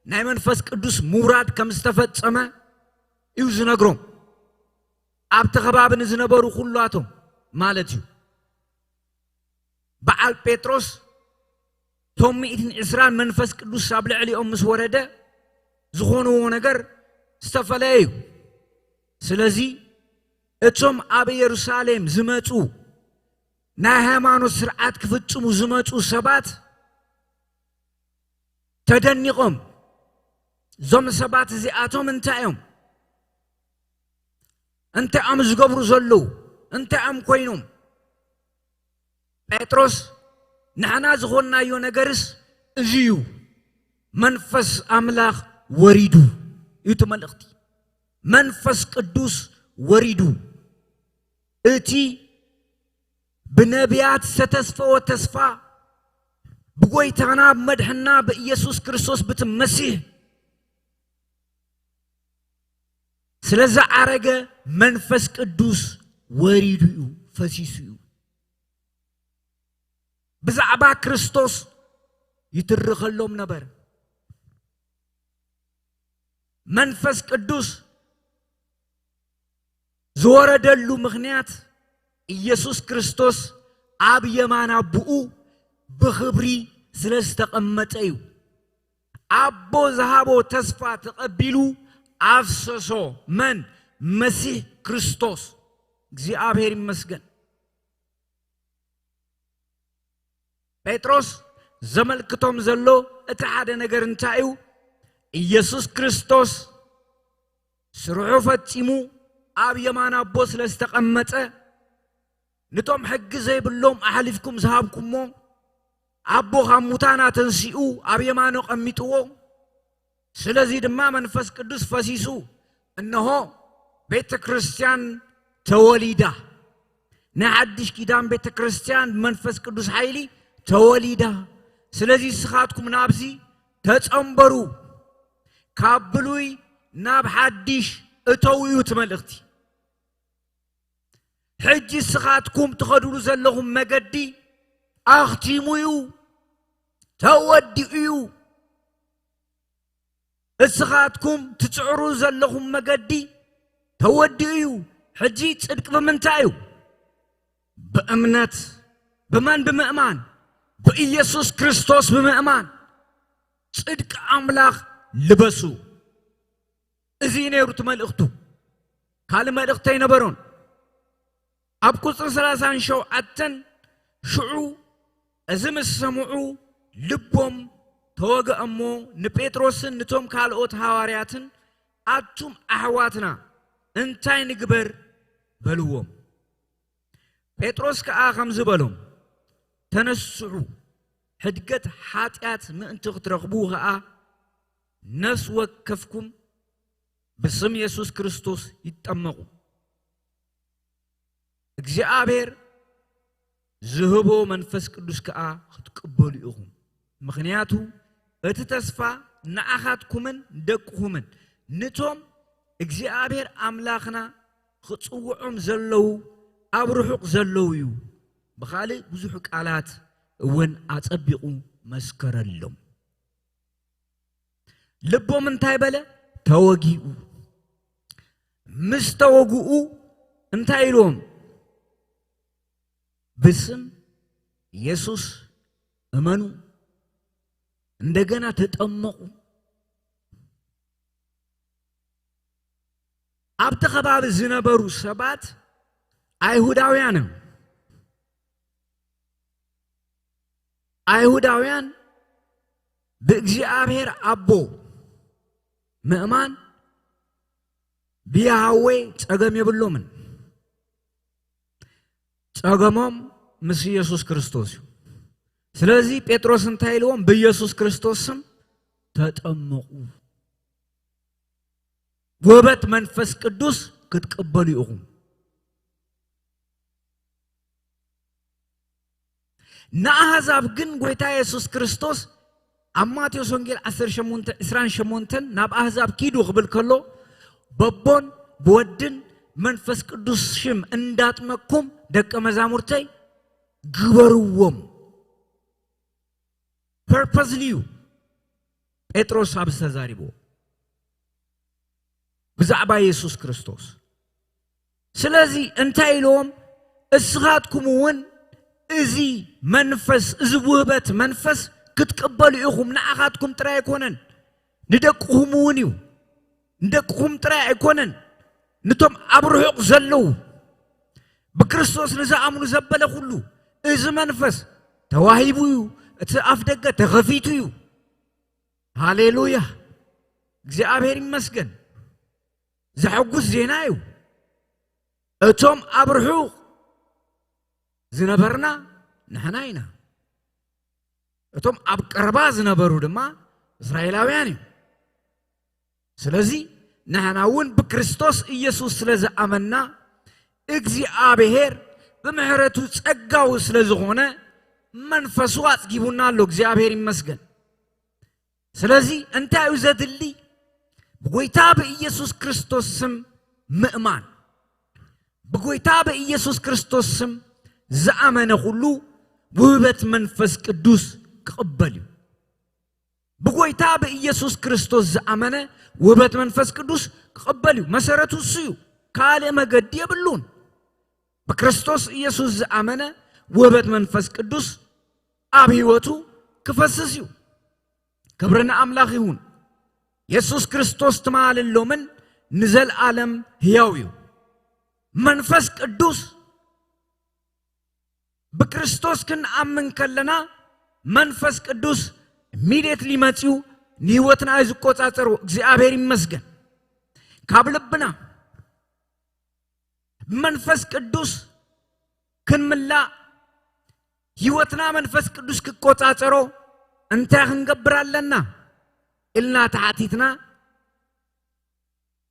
ናይ መንፈስ ቅዱስ ምውራድ ከም ዝተፈጸመ እዩ ዝነግሮም። ኣብቲ ከባቢ ንዝነበሩ ኩላቶም ማለት እዩ። በዓል ጴጥሮስ እቶም ሚእትን ዕስራን መንፈስ ቅዱስ ኣብ ልዕሊኦም ምስ ወረደ ዝኾንዎ ነገር ዝተፈለየ እዩ። ስለዚ እቶም ኣብ ኢየሩሳሌም ዝመጹ ናይ ሃይማኖት ስርዓት ክፍጽሙ ዝመጹ ሰባት ተደኒቖም፣ እዞም ሰባት እዚኣቶም እንታይ እዮም? እንታይ እዮም ዝገብሩ ዘለዉ? እንታይ እዮም ኮይኖም? ጴጥሮስ ንሕና ዝኾንናዮ ነገርስ እዚ እዩ። መንፈስ ኣምላኽ ወሪዱ እዩ እቲ መልእኽቲ። መንፈስ ቅዱስ ወሪዱ እቲ ብነቢያት ዝተተስፈወ ተስፋ ብጎይታና ብመድሕና ብኢየሱስ ክርስቶስ ብቲ መሲሕ ስለ ዝዓረገ መንፈስ ቅዱስ ወሪዱ እዩ፣ ፈሲሱ እዩ። ብዛዕባ ክርስቶስ ይትርኸሎም ነበር። መንፈስ ቅዱስ ዝወረደሉ ምኽንያት ኢየሱስ ክርስቶስ ኣብ የማን ኣቦኡ ብኽብሪ ስለ ዝተቐመጠ እዩ። ኣቦ ዝሃቦ ተስፋ ተቐቢሉ ኣፍሰሶ። መን? መሲሕ ክርስቶስ። እግዚኣብሔር ይመስገን። ጴጥሮስ ዘመልክቶም ዘሎ እቲ ሓደ ነገር እንታይ እዩ? ኢየሱስ ክርስቶስ ስርሑ ፈጺሙ ኣብ የማን ኣቦ ስለ ዝተቐመጠ፣ ነቶም ሕጊ ዘይብሎም ኣሕሊፍኩም ዝሃብኩሞ፣ ኣቦ ካብ ሙታን ኣተንሲኡ ኣብ የማኑ ኣቐሚጥዎ። ስለዚ ድማ መንፈስ ቅዱስ ፈሲሱ፣ እነሆ ቤተ ክርስቲያን ተወሊዳ። ናይ ሓድሽ ኪዳን ቤተ ክርስቲያን ብመንፈስ ቅዱስ ሓይሊ ተወሊዳ። ስለዚ ንስኻትኩም ናብዚ ተጸንበሩ፣ ካብ ብሉይ ናብ ሓድሽ እተው እዩ እቲ መልእኽቲ። ሕጂ ንስኻትኩም ትኸድሉ ዘለኹም መገዲ ኣኽቲሙ እዩ፣ ተወዲኡ እዩ። እስኻትኩም ትጽዕሩ ዘለኹም መገዲ ተወዲኡ እዩ። ሕጂ ጽድቂ ብምንታይ እዩ? ብእምነት። ብመን ብምእማን? ብኢየሱስ ክርስቶስ ብምእማን ጽድቂ ኣምላኽ ልበሱ። እዚ እዩ ነይሩ እቲ መልእኽቱ። ካልእ መልእኽቲ ኣይነበሮን። ኣብ ቁጽሪ ሰላሳን ሸውዓተን ሽዑ እዚ ምስ ሰምዑ ልቦም ተወግአ እሞ ንጴጥሮስን ንቶም ካልኦት ሃዋርያትን ኣቱም ኣሕዋትና እንታይ ንግበር በልዎም። ጴጥሮስ ከኣ ከምዚ በሎም፣ ተነስሑ፣ ሕድገት ሓጢኣት ምእንቲ ክትረኽቡ ኸኣ ነፍሲ ወከፍኩም ብስም የሱስ ክርስቶስ ይጠመቑ። እግዚኣብሔር ዝህቦ መንፈስ ቅዱስ ከኣ ክትቅበሉ ኢኹም። ምኽንያቱ እቲ ተስፋ ንዓኻትኩምን ንደቅኹምን ንቶም እግዚኣብሔር ኣምላኽና ክጽውዖም ዘለዉ ኣብ ርሑቕ ዘለዉ እዩ። ብኻልእ ብዙሕ ቃላት እውን ኣጸቢቑ መስከረሎም። ልቦም እንታይ በለ? ተወጊኡ። ምስ ተወግኡ እንታይ ኢልዎም? ብስም የሱስ እመኑ፣ እንደገና ተጠመቑ። ኣብቲ ከባቢ ዝነበሩ ሰባት ኣይሁዳውያን እዮም። ኣይሁዳውያን ብእግዚኣብሔር ኣቦ ምእማን ብያሃዌ ጸገም የብሎምን። ጸገሞም ምስ ኢየሱስ ክርስቶስ እዩ። ስለዚ ጴጥሮስ እንታይ ኢልዎም? ብኢየሱስ ክርስቶስ ስም ተጠመቑ፣ ውህበት መንፈስ ቅዱስ ክትቅበሉ ኢኹም። ንኣህዛብ ግን ጎይታ የሱስ ክርስቶስ ኣብ ማቴዎስ ወንጌል ዓሰርተ ሸሞንተ፣ ዕስራን ሸሞንተን ናብ ኣህዛብ ኪዱ ክብል ከሎ፣ በቦን ብወድን መንፈስ ቅዱስ ሽም እንዳጥመቅኩም ደቀ መዛሙርተይ ግበርዎም። ፐርፐስሊ እዩ ጴጥሮስ ኣብ ዝተዛሪቦ ብዛዕባ የሱስ ክርስቶስ። ስለዚ እንታይ ኢልዎም? እስኻትኩም እውን እዚ መንፈስ፣ እዚ ውህበት መንፈስ ክትቅበሉ ኢኹም። ንዓኻትኩም ጥራይ ኣይኮነን፣ ንደቅኹም እውን እዩ። ንደቅኹም ጥራይ ኣይኮነን፣ ንቶም ኣብ ርሑቕ ዘለዉ፣ ብክርስቶስ ንዝኣምኑ ዘበለ ኩሉ እዚ መንፈስ ተዋሂቡ እዩ። እቲ ኣፍ ደገ ተኸፊቱ እዩ። ሃሌሉያ! እግዚኣብሔር ይመስገን። ዘሐጉስ ዜና እዩ። እቶም ኣብ ርሑቕ ዝነበርና ንሕና ኢና። እቶም ኣብ ቀረባ ዝነበሩ ድማ እስራኤላውያን እዮም። ስለዚ ንሕና እውን ብክርስቶስ ኢየሱስ ስለ ዝኣመንና፣ እግዚኣብሔር ብምሕረቱ ጸጋዊ ስለ ዝኾነ፣ መንፈሱ ኣጽጊቡና ኣሎ። እግዚኣብሔር ይመስገን። ስለዚ እንታይ እዩ ዘድሊ? ብጎይታ ብኢየሱስ ክርስቶስ ስም ምእማን። ብጎይታ ብኢየሱስ ክርስቶስ ስም ዝኣመነ ኩሉ ውህበት መንፈስ ቅዱስ ክቕበል እዩ። ብጎይታ ብኢየሱስ ክርስቶስ ዝኣመነ ውህበት መንፈስ ቅዱስ ክቕበል እዩ። መሰረቱ እሱ እዩ። ካልእ መገዲ የብሉን። ብክርስቶስ ኢየሱስ ዝኣመነ ውህበት መንፈስ ቅዱስ ኣብ ህይወቱ ክፈስስ እዩ። ክብሪ ንኣምላኽ ይሁን። የሱስ ክርስቶስ ትማልን ሎምን ንዘለኣለም ህያው እዩ። መንፈስ ቅዱስ፣ ብክርስቶስ ክንኣምን ከለና መንፈስ ቅዱስ ኢሚድየትሊ መጺኡ ንህይወትና እዩ ዝቆጻጸሮ። እግዚኣብሔር ይመስገን። ካብ ልብና ብመንፈስ ቅዱስ ክንምላእ፣ ህይወትና መንፈስ ቅዱስ ክቆጻጸሮ እንታይ ክንገብር ኣለና ኢልና ተሓቲትና፣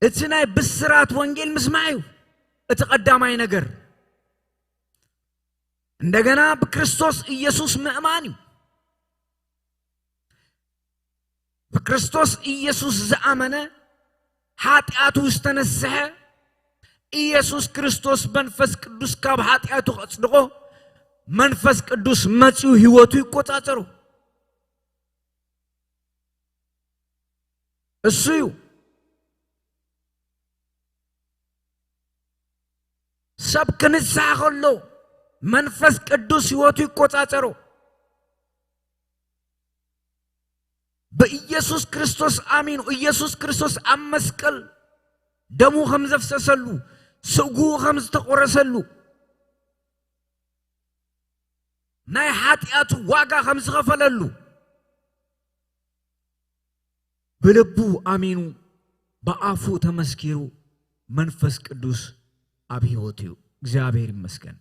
እቲ ናይ ብስራት ወንጌል ምስማዕ እዩ እቲ ቀዳማይ ነገር። እንደገና ብክርስቶስ ኢየሱስ ምእማን እዩ። ብክርስቶስ ኢየሱስ ዝኣመነ፣ ሓጢኣቱ ዝተነስሐ፣ ኢየሱስ ክርስቶስ መንፈስ ቅዱስ ካብ ሓጢኣቱ ከጽድቖ፣ መንፈስ ቅዱስ መጺኡ ህይወቱ ይቆጻጸሮ። እሱ እዩ። ሰብ ክንስሐ ከሎ መንፈስ ቅዱስ ህይወቱ ይቆጻጸሮ። ብኢየሱስ ክርስቶስ ኣሚኑ፣ ኢየሱስ ክርስቶስ ኣብ መስቀል ደሙ ከም ዘፍሰሰሉ፣ ስግኡ ከም ዝተቆረሰሉ፣ ናይ ሓጢኣቱ ዋጋ ከም ዝኸፈለሉ ብልቡ ኣሚኑ ብኣፉ ተመስኪሩ መንፈስ ቅዱስ ኣብ ህይወቱ እዩ። እግዚኣብሔር ይመስገን።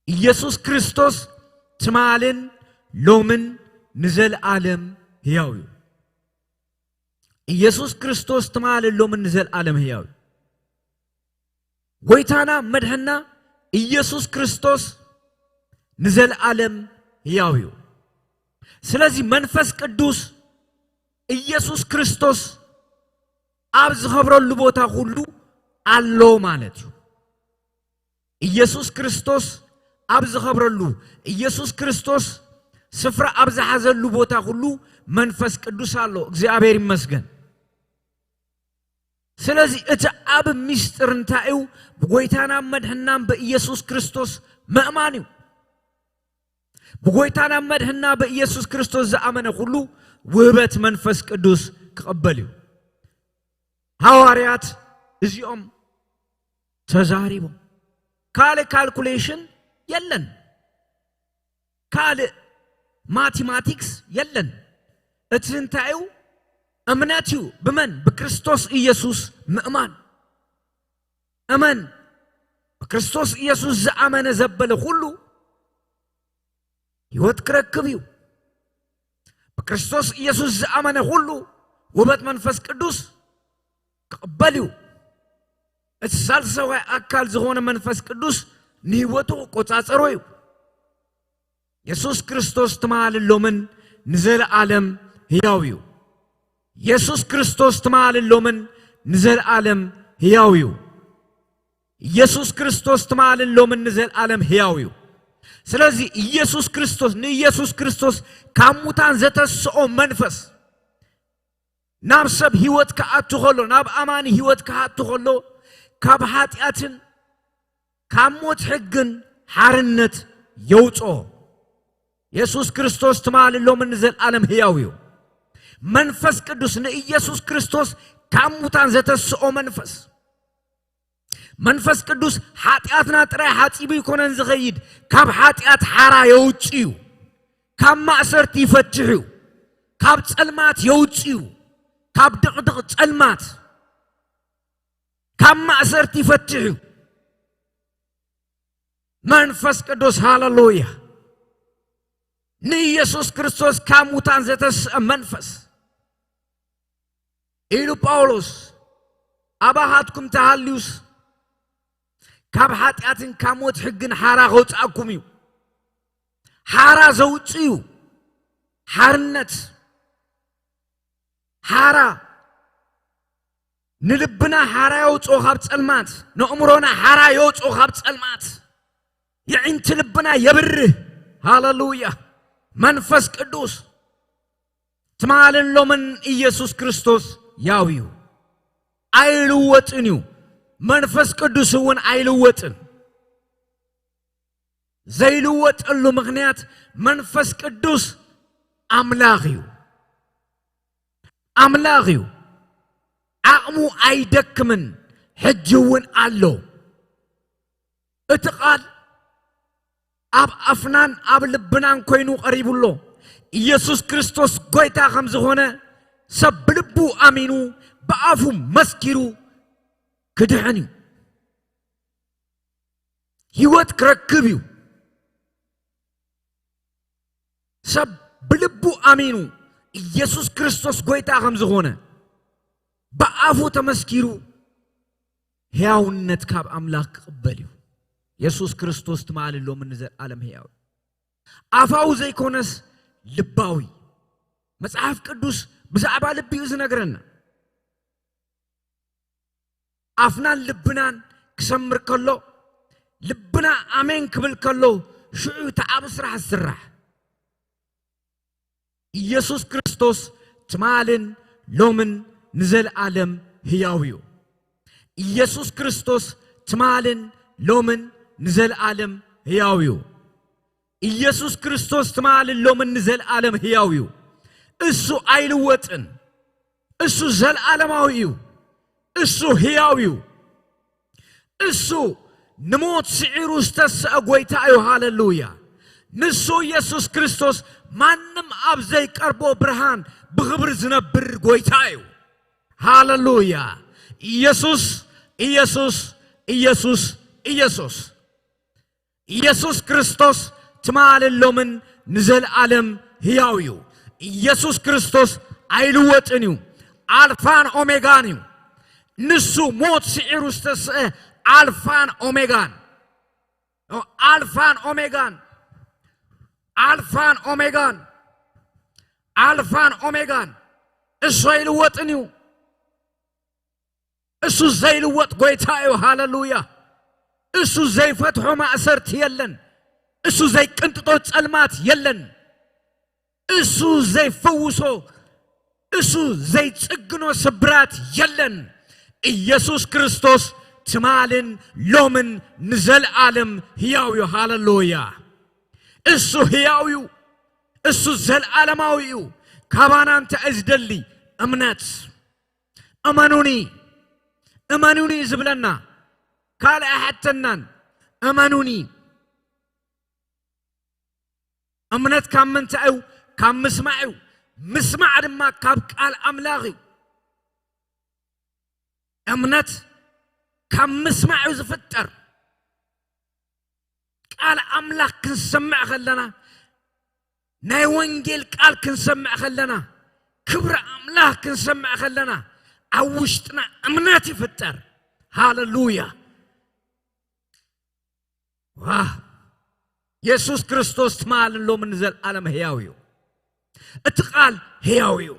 ኢየሱስ ክርስቶስ ትማልን ሎምን ንዘለኣለም ህያው እዩ። ኢየሱስ ክርስቶስ ትማልን ሎምን ንዘለኣለም ህያው እዩ። ጎይታና መድሕና ኢየሱስ ክርስቶስ ንዘለኣለም ህያው እዩ። ስለዚ መንፈስ ቅዱስ ኢየሱስ ክርስቶስ ኣብ ዝኸብረሉ ቦታ ኩሉ ኣሎ ማለት እዩ። ኢየሱስ ክርስቶስ ኣብ ዝኸብረሉ፣ ኢየሱስ ክርስቶስ ስፍራ ኣብ ዝሓዘሉ ቦታ ኩሉ መንፈስ ቅዱስ ኣሎ። እግዚኣብሔር ይመስገን። ስለዚ እቲ ዓቢ ምስጢር እንታይ እዩ? ብጎይታና መድሕናን ብኢየሱስ ክርስቶስ ምእማን እዩ። ብጎይታና መድሕና ብኢየሱስ ክርስቶስ ዝኣመነ ኩሉ ውህበት መንፈስ ቅዱስ ክቕበል እዩ። ሃዋርያት እዚኦም ተዛሪቦም። ካልእ ካልኩሌሽን የለን። ካልእ ማቴማቲክስ የለን። እቲ እንታይ እዩ? እምነት እዩ። ብመን? ብክርስቶስ ኢየሱስ ምእማን። እመን። ብክርስቶስ ኢየሱስ ዝኣመነ ዘበለ ኩሉ ህይወት ክረክብ እዩ። ክርስቶስ ኢየሱስ ዝኣመነ ኩሉ ውበት መንፈስ ቅዱስ ክቕበል እዩ። እቲ ሳልሳዋይ ኣካል ዝኾነ መንፈስ ቅዱስ ንህይወቱ ክቆጻጸሮ እዩ። የሱስ ክርስቶስ ትማልን ሎምን ንዘለኣለም ህያው እዩ። የሱስ ክርስቶስ ትማልን ሎምን ንዘለኣለም ህያው እዩ። ኢየሱስ ክርስቶስ ትማልን ሎምን ንዘለኣለም ህያው እዩ። ስለዚ ኢየሱስ ክርስቶስ፣ ንኢየሱስ ክርስቶስ ካብ ሙታን ዘተስኦ መንፈስ ናብ ሰብ ህይወት ክኣቱ ከሎ፣ ናብ ኣማኒ ህይወት ክኣቱ ከሎ፣ ካብ ሓጢኣትን ካብ ሞት ሕግን ሓርነት የውፅኦ። የሱስ ክርስቶስ ትማልን ሎምን ንዘለኣለም ህያው እዩ። መንፈስ ቅዱስ፣ ንኢየሱስ ክርስቶስ ካብ ሙታን ዘተስኦ መንፈስ። መንፈስ ቅዱስ ሓጢኣትና ጥራይ ሓጺቡ ኣይኮነን ዝኸይድ፣ ካብ ሓጢኣት ሓራ የውጽእ እዩ። ካብ ማእሰርቲ ይፈትሕ እዩ። ካብ ጸልማት የውጽእ እዩ። ካብ ድቕድቕ ጸልማት፣ ካብ ማእሰርቲ ይፈትሕ እዩ። መንፈስ ቅዱስ፣ ሃለሉያ። ንኢየሱስ ክርስቶስ ካብ ሙታን ዘተስአ መንፈስ ኢሉ ጳውሎስ፣ ኣባኻትኩም ተሃልዩስ ካብ ሓጢኣትን ካብ ሞት ሕግን ሓራ ከውፅኣኩም እዩ። ሓራ ዘውፅእ እዩ። ሓርነት፣ ሓራ፣ ንልብና ሓራ የውፅኦ ካብ ጸልማት፣ ንእምሮና ሓራ የውፅኦ ካብ ጸልማት፣ የዒንቲ ልብና የብርህ። ሃለሉያ። መንፈስ ቅዱስ ትማልን ሎምን ኢየሱስ ክርስቶስ ያው እዩ። ኣይልወጥን እዩ። መንፈስ ቅዱስ እውን ኣይልወጥን። ዘይልወጠሉ ምኽንያት መንፈስ ቅዱስ ኣምላኽ እዩ። ኣምላኽ እዩ። ዓቕሙ ኣይደክምን፣ ሕጂ እውን ኣሎ። እቲ ቃል ኣብ ኣፍናን ኣብ ልብናን ኮይኑ ቀሪቡ ኣሎ። ኢየሱስ ክርስቶስ ጎይታ ከም ዝኾነ ሰብ ብልቡ ኣሚኑ ብኣፉ መስኪሩ ክድሕን እዩ። ህይወት ክረክብ እዩ። ሰብ ብልቡ ኣሚኑ ኢየሱስ ክርስቶስ ጎይታ ከም ዝኾነ ብኣፉ ተመስኪሩ ሕያውነት ካብ ኣምላኽ ክቕበል እዩ። የሱስ ክርስቶስ ትማሊ፣ ሎምን ንዘለኣለም ሕያው እዩ። ኣፋዊ ዘይኮነስ ልባዊ። መጽሓፍ ቅዱስ ብዛዕባ ልቢ እዩ ዝነግረና። ኣፍናን ልብናን ክሰምር ከሎ፣ ልብና ኣሜን ክብል ከሎ፣ ሽዑ እቲ ዓቢ ስራሕ ዝስራሕ። ኢየሱስ ክርስቶስ ትማልን ሎምን ንዘለኣለም ህያው እዩ። ኢየሱስ ክርስቶስ ትማልን ሎምን ንዘለኣለም ህያው እዩ። ኢየሱስ ክርስቶስ ትማልን ሎምን ንዘለኣለም ህያው እዩ። እሱ ኣይልወጥን። እሱ ዘለኣለማዊ እዩ። እሱ ህያው እዩ። እሱ ንሞት ስዒሩ ዝተስአ ጎይታ እዩ። ሃለሉያ። ንሱ ኢየሱስ ክርስቶስ ማንም ኣብ ዘይቀርቦ ብርሃን ብኽብሪ ዝነብር ጎይታ እዩ። ሃለሉያ። ኢየሱስ፣ ኢየሱስ፣ ኢየሱስ፣ ኢየሱስ። ኢየሱስ ክርስቶስ ትማልን ሎምን ንዘለኣለም ህያው እዩ። ኢየሱስ ክርስቶስ ኣይልወጥን እዩ። ኣልፋን ኦሜጋን እዩ። ንሱ ሞት ስዒሩ ዝተስአ ኣልፋን ኦሜጋን። ኣልፋን ኦሜጋን። ኣልፋን ኦሜጋን። ኣልፋን ኦሜጋን። እሱ ኣይልወጥን እዩ። እሱ ዘይልወጥ ጎይታ እዩ። ሃለሉያ። እሱ ዘይፈትሖ ማእሰርቲ የለን። እሱ ዘይቅንጥጦ ጸልማት የለን። እሱ ዘይፈውሶ፣ እሱ ዘይጽግኖ ስብራት የለን። ኢየሱስ ክርስቶስ ትማልን ሎምን ንዘለኣለም ህያው እዩ። ሃለሉያ። እሱ ህያው እዩ። እሱ ዘለኣለማዊ እዩ። ካባና እንታይ እዩ ዝደሊ? እምነት። እመኑኒ፣ እመኑኒ ዝብለና ካልእ ኣይሓተናን። እመኑኒ። እምነት ካብ ምንታይ እዩ? ካብ ምስማዕ እዩ። ምስማዕ ድማ ካብ ቃል ኣምላኽ እዩ። እምነት ካብ ምስማዕ እዩ ዝፍጠር። ቃል ኣምላኽ ክንሰምዕ ከለና ናይ ወንጌል ቃል ክንሰምዕ ከለና፣ ክብሪ ኣምላኽ ክንሰምዕ ከለና፣ ኣብ ውሽጥና እምነት ይፍጠር። ሃለሉያ። ዋ፣ የሱስ ክርስቶስ ትማልን ሎምን ንዘለኣለም ህያው እዩ። እቲ ቃል ህያው እዩ።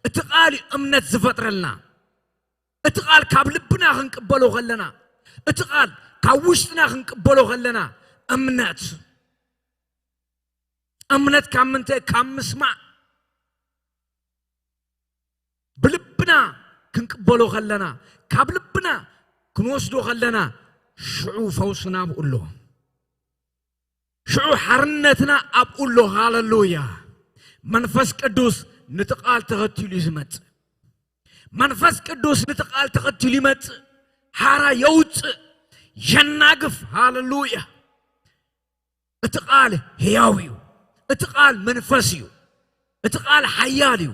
እቲ ቃል እዩ እምነት ዝፈጥረልና። እቲ ቃል ካብ ልብና ክንቅበሎ ከለና፣ እቲ ቃል ካብ ውሽጥና ክንቅበሎ ከለና፣ እምነት፣ እምነት ካብ ምንታይ? ካብ ምስማዕ። ብልብና ክንቅበሎ ከለና፣ ካብ ልብና ክንወስዶ ከለና፣ ሽዑ ፈውስና ኣብኡ ኣሎ። ሽዑ ሓርነትና ኣብኡ ኣሎ። ሃለሉያ። መንፈስ ቅዱስ ነቲ ቃል ተኸቲሉ እዩ ዝመጽእ። መንፈስ ቅዱስ ነቲ ቃል ተኸቲሉ ይመጽእ። ሓራ የውጽእ፣ የናግፍ። ሃለሉያ። እቲ ቃል ህያው እዩ። እቲ ቃል መንፈስ እዩ። እቲ ቃል ሓያል እዩ።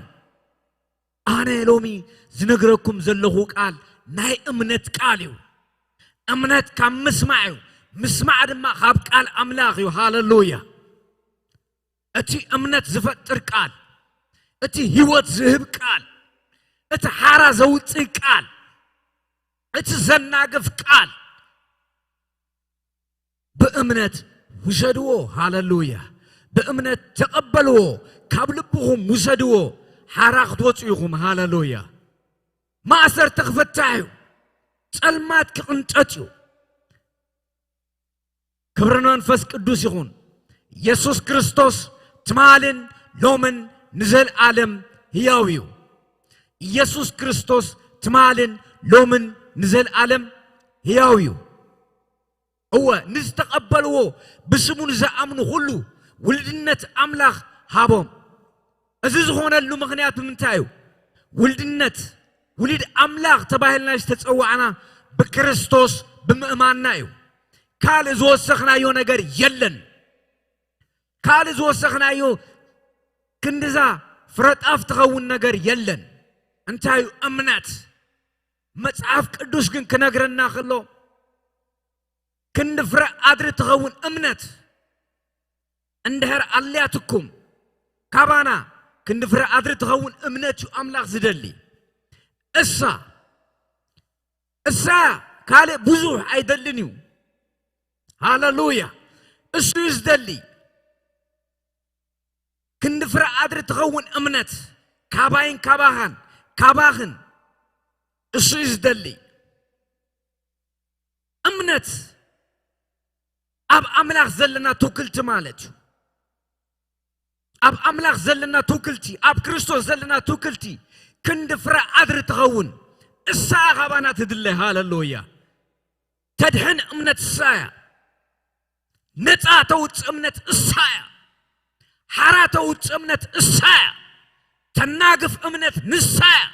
ኣነ ሎሚ ዝነግረኩም ዘለኹ ቃል ናይ እምነት ቃል እዩ። እምነት ካብ ምስማዕ እዩ። ምስማዕ ድማ ካብ ቃል ኣምላኽ እዩ። ሃለሉያ። እቲ እምነት ዝፈጥር ቃል፣ እቲ ህይወት ዝህብ ቃል፣ እቲ ሓራ ዘውጽእ ቃል፣ እቲ ዘናግፍ ቃል ብእምነት ውሰድዎ። ሃለሉያ። ብእምነት ተቐበልዎ። ካብ ልብኹም ውሰድዎ። ሓራ ክትወፁ ኢኹም። ሃለሉያ። ማእሰርቲ ክፍታሕ እዩ። ጸልማት ክቕንጠጥ እዩ። ክብሪ ንመንፈስ ቅዱስ ይኹን። ኢየሱስ ክርስቶስ ትማልን ሎምን ንዘለኣለም ህያው እዩ። ኢየሱስ ክርስቶስ ትማልን ሎምን ንዘለኣለም ህያው እዩ። እወ፣ ንዝተቐበልዎ ብስሙ ንዝኣምኑ ኩሉ ውልድነት ኣምላኽ ሃቦም። እዚ ዝኾነሉ ምኽንያት ብምንታይ እዩ? ውልድነት፣ ውሉድ ኣምላኽ ተባሂልና ዝተጸዋዕና ብክርስቶስ ብምእማንና እዩ። ካልእ ዝወሰኽናዮ ነገር የለን። ካልእ ዝወሰኽናዮ ክንድዛ ፍረጣፍ ትኸውን ነገር የለን። እንታይ እዩ? እምነት። መጽሓፍ ቅዱስ ግን ክነግረና ከሎ ክንዲ ፍረ ኣድሪ ትኸውን እምነት እንድሕር ኣልያትኩም ካባና ክንዲ ፍረ ኣድሪ ትኸውን እምነት እዩ ኣምላኽ ዝደሊ። እሳ፣ እሳ ካልእ ብዙሕ ኣይደልን እዩ። ሃለሉያ። እሱ እዩ ዝደሊ። ክንዲ ፍረ ኣድሪ ትኸውን እምነት ካባይን ካባኻን፣ ካባኽን እሱ እዩ ዝደሊ። እምነት ኣብ ኣምላኽ ዘለና ትውክልቲ ማለት እዩ። ኣብ ኣምላኽ ዘለና ትውክልቲ፣ ኣብ ክርስቶስ ዘለና ትውክልቲ ክንዲ ፍረ ኣድሪ ትኸውን። እሳ ካባና ትድለ። ሃለሉያ። ተድሕን እምነት እሳ እያ። ነፃ ተውፅእ እምነት እሳ እያ። ሓራ ተውፅእ እምነት እሳ እያ። ተናግፍ እምነት ንሳ እያ።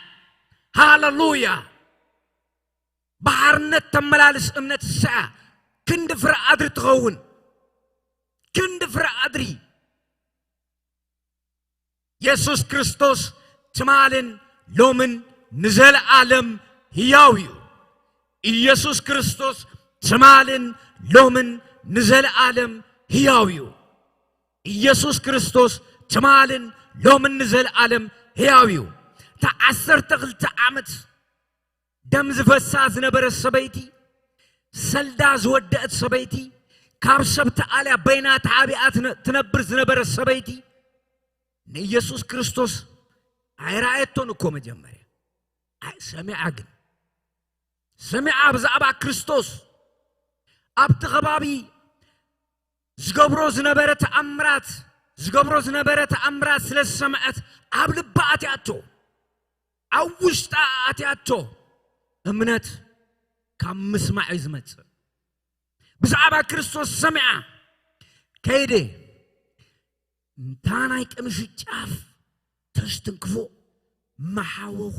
ሃለሉያ። ብሓርነት ተመላልስ እምነት እሳ እያ። ክንዲ ፍረ ኣድሪ ትኸውን። ክንዲ ፍረ ኣድሪ። የሱስ ክርስቶስ ትማልን ሎምን ንዘለኣለም ህያው እዩ። ኢየሱስ ክርስቶስ ትማልን ሎምን ንዘለኣለም ህያው እዩ። ኢየሱስ ክርስቶስ ትማልን ሎምን ንዘለኣለም ህያው እዩ። እታ ዓሰርተ ክልተ ዓመት ደም ዝፈሳ ዝነበረት ሰበይቲ፣ ሰልዳ ዝወደአት ሰበይቲ፣ ካብ ሰብ ተኣልያ በይና ተዓቢኣ ትነ-፣ ትነብር ዝነበረት ሰበይቲ፣ ንኢየሱስ ክርስቶስ ኣይረኣየቶን እኮ መጀመርያ። ኣይ፣ ሰሚዓ ግን። ሰሚዓ ብዛዕባ ክርስቶስ። ኣብቲ ከባቢ ዝገብሮ ዝነበረ ተኣምራት፣ ዝገብሮ ዝነበረ ተኣምራት ስለ ዝሰምዐት ኣብ ልባ ኣትያቶ። ኣብ ውሽጣ ኣትያቶ። እምነት ካብ ምስማዕ እዩ ዝመጽእ። ብዛዕባ ክርስቶስ ሰሚዓ ከይደ፣ እንታ ናይ ቀምሹ ጫፍ ተስትንክፎ ምሓወኹ፣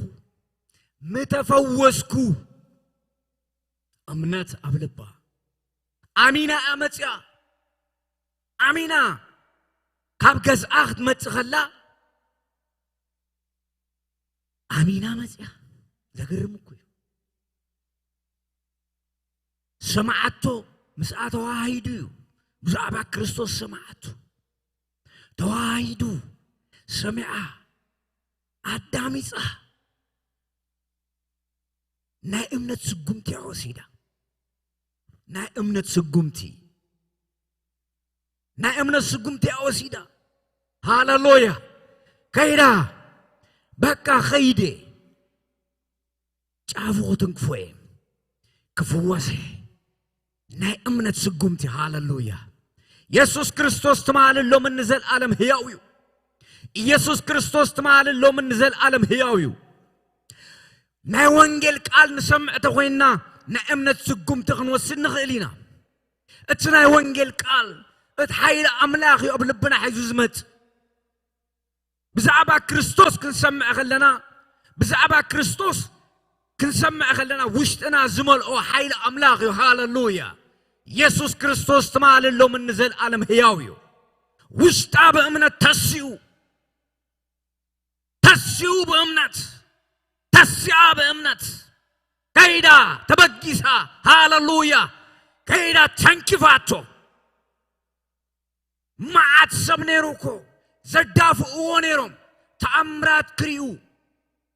ምተፈወስኩ። እምነት ኣብ ልባ። ኣሚና እያ መጽያ። ኣሚና ካብ ገዝኣ ክትመጽእ ከላ፣ ኣሚና መጽያ። ዘገርም እኮ እዩ። ሰማዓቶ፣ ምስኣ ተዋሃሂዱ እዩ። ብዛዕባ ክርስቶስ ሰማዓቶ። ተዋሂዱ፣ ሰሚዓ፣ ኣዳሚጻ፣ ናይ እምነት ስጉምቲ እያ ወሲዳ። ናይ እምነት ስጉምቲ፣ ናይ እምነት ስጉምቲ እያ ወሲዳ። ሃሌሉያ። ከይዳ፣ በቃ ከይደ፣ ጫፉ ክትንክፎ እየ፣ ክፍወሰ። ናይ እምነት ስጉምቲ። ሃሌሉያ። የሱስ ክርስቶስ ትማልን ሎምን ንዘልኣለም ህያው እዩ። ኢየሱስ ክርስቶስ ትማልን ሎምን ንዘልኣለም ህያው እዩ። ናይ ወንጌል ቃል ንሰምዕ ተኾይንና፣ ናይ እምነት ስጉምቲ ክንወስድ ንኽእል ኢና። እቲ ናይ ወንጌል ቃል፣ እቲ ሓይሊ ኣምላኽ እዩ ኣብ ልብና ሒዙ ዝመጽእ። ብዛዕባ ክርስቶስ ክንሰምዕ ከለና፣ ብዛዕባ ክርስቶስ ክንሰምዕ ከለና፣ ውሽጥና ዝመልኦ ሓይሊ ኣምላኽ እዩ። ሃሌሉያ። የሱስ ክርስቶስ ትማልን ሎምን ንዘልኣለም ህያው እዩ። ውሽጣ ብእምነት ተሲኡ፣ ተሲኡ ብእምነት፣ ተሲኣ ብእምነት፣ ከይዳ ተበጊሳ። ሃሌሉያ። ከይዳ ተንኪፋቶ። መዓት ሰብ ነይሩ እኮ፣ ዘዳፍእዎ ነይሮም። ተኣምራት ክሪኡ፣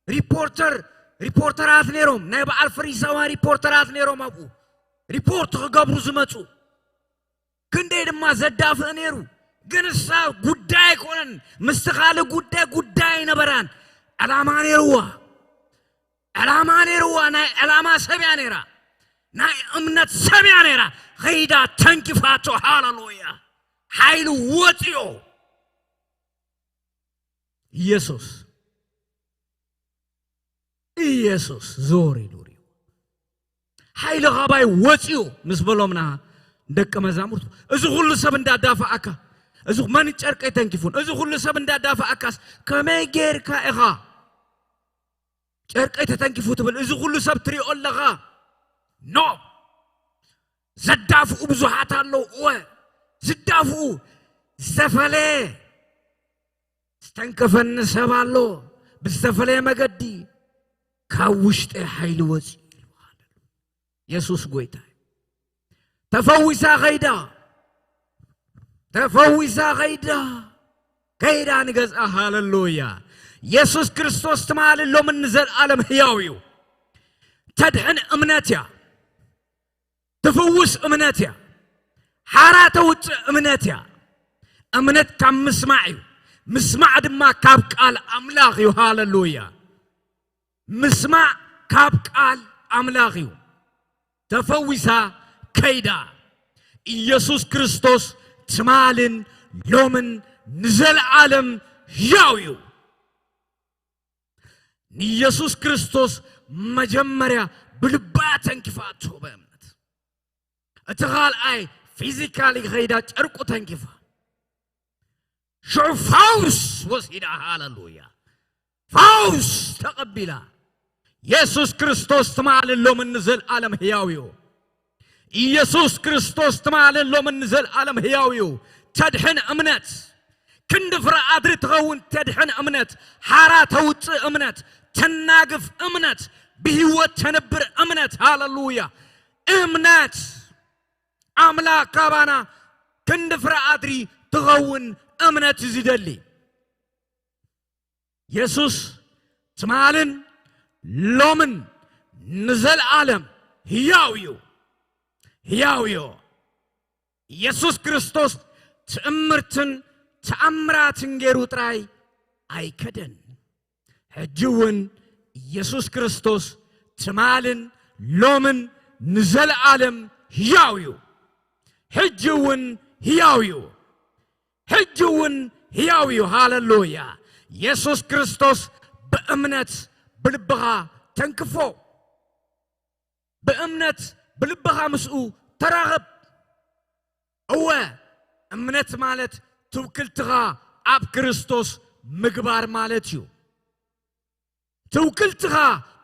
ሪፖርተር፣ ሪፖርተራት ነይሮም፣ ናይ በዓል ፈሪሳውያን ሪፖርተራት ነይሮም ኣብኡ ሪፖርት ክገብሩ ዝመጹ። ክንደይ ድማ ዘዳፍእ ነይሩ። ግን እሳ ጉዳይ ኣይኮነን፣ ምስቲ ካልእ ጉዳይ ጉዳይ ኣይነበራን። ዕላማ ነይርዋ፣ ዕላማ ነይርዋ። ናይ ዕላማ ሰብ እያ ነይራ፣ ናይ እምነት ሰብ እያ ነይራ። ኸይዳ ተንኪፋቶ። ሃሌሉያ። ሓይሊ ወፅዮ። ኢየሱስ፣ ኢየሱስ ዞር ኢሉ ሪኡ፣ ሓይሊ ኻባይ ወፅዩ ምስ በሎም ንደቀ መዛሙርቱ፣ እዚ ኩሉ ሰብ እንዳዳፈኣካ፣ እዚ መን ጨርቀይ ተንኪፉን፣ እዚ ኩሉ ሰብ እንዳዳፈኣካስ ከመይ ጌርካ ኢኻ ጨርቀይ ተተንኪፉ ትብል? እዚ ኩሉ ሰብ ትሪኦ ኣለኻ። ኖ፣ ዘዳፍኡ ብዙሓት ኣለዉ። እወ፣ ዝዳፍኡ፣ ዝተፈለየ ዝተንከፈኒ ሰብ ኣሎ። ብዝተፈለየ መገዲ ካብ ውሽጠይ ሓይሊ ወፂኡ ኢሉ። የሱስ ጎይታ እዩ። ተፈዊሳ ኸይዳ፣ ተፈዊሳ ኸይዳ፣ ከይዳ ንገዝኣ። ሃሌሉያ። የሱስ ክርስቶስ ትማልን ሎምን ንዘልኣለም ህያው እዩ። ተድሕን እምነት እያ። ትፍውስ እምነት እያ። ሓራ ተውፅእ እምነት እያ። እምነት ካብ ምስማዕ እዩ። ምስማዕ ድማ ካብ ቃል ኣምላኽ እዩ። ሃሌሉያ። ምስማዕ ካብ ቃል ኣምላኽ እዩ። ተፈዊሳ ከይዳ። ኢየሱስ ክርስቶስ ትማልን ሎምን ንዘለዓለም ሕያው እዩ። ንኢየሱስ ክርስቶስ መጀመርያ ብልባ ተንኪፋቶ ብእምነት። እቲ ካልኣይ ፊዚካሊ ከይዳ ጨርቁ ተንኪፋ። ሽዑ ፈውስ ወሲዳ። ሃሌሉያ። ፈውስ ተቐቢላ። የሱስ ክርስቶስ ትማልን ሎምን ንዘልኣለም ሕያው እዩ። ኢየሱስ ክርስቶስ ትማልን ሎምን ንዘልኣለም ሕያው እዩ። ተድሕን እምነት፣ ክንዲ ፍረ ኣድሪ ትኸውን ተድሕን እምነት፣ ሓራ ተውፅእ እምነት፣ ተናግፍ እምነት፣ ብህይወት ተንብር እምነት። ሃሌሉያ። እምነት ኣምላኽ ካባና ክንዲ ፍረ ኣድሪ ትኸውን እምነት እዩ ዝደሊ። የሱስ ትማልን ሎምን ንዘለዓለም ህያው እዩ። ህያው እዩ። ኢየሱስ ክርስቶስ ትእምርትን ተኣምራትን ገይሩ ጥራይ ኣይከደን። ሕጂ እውን ኢየሱስ ክርስቶስ ትማልን ሎምን ንዘለዓለም ህያው እዩ። ሕጂ እውን ህያው እዩ። ሕጂ እውን ህያው እዩ። ሃሌሉያ። የሱስ ክርስቶስ ብእምነት ብልብኻ ተንክፎ። ብእምነት ብልብኻ ምስኡ ተራኸብ። እወ፣ እምነት ማለት ትውክልትኻ ኣብ ክርስቶስ ምግባር ማለት እዩ። ትውክልትኻ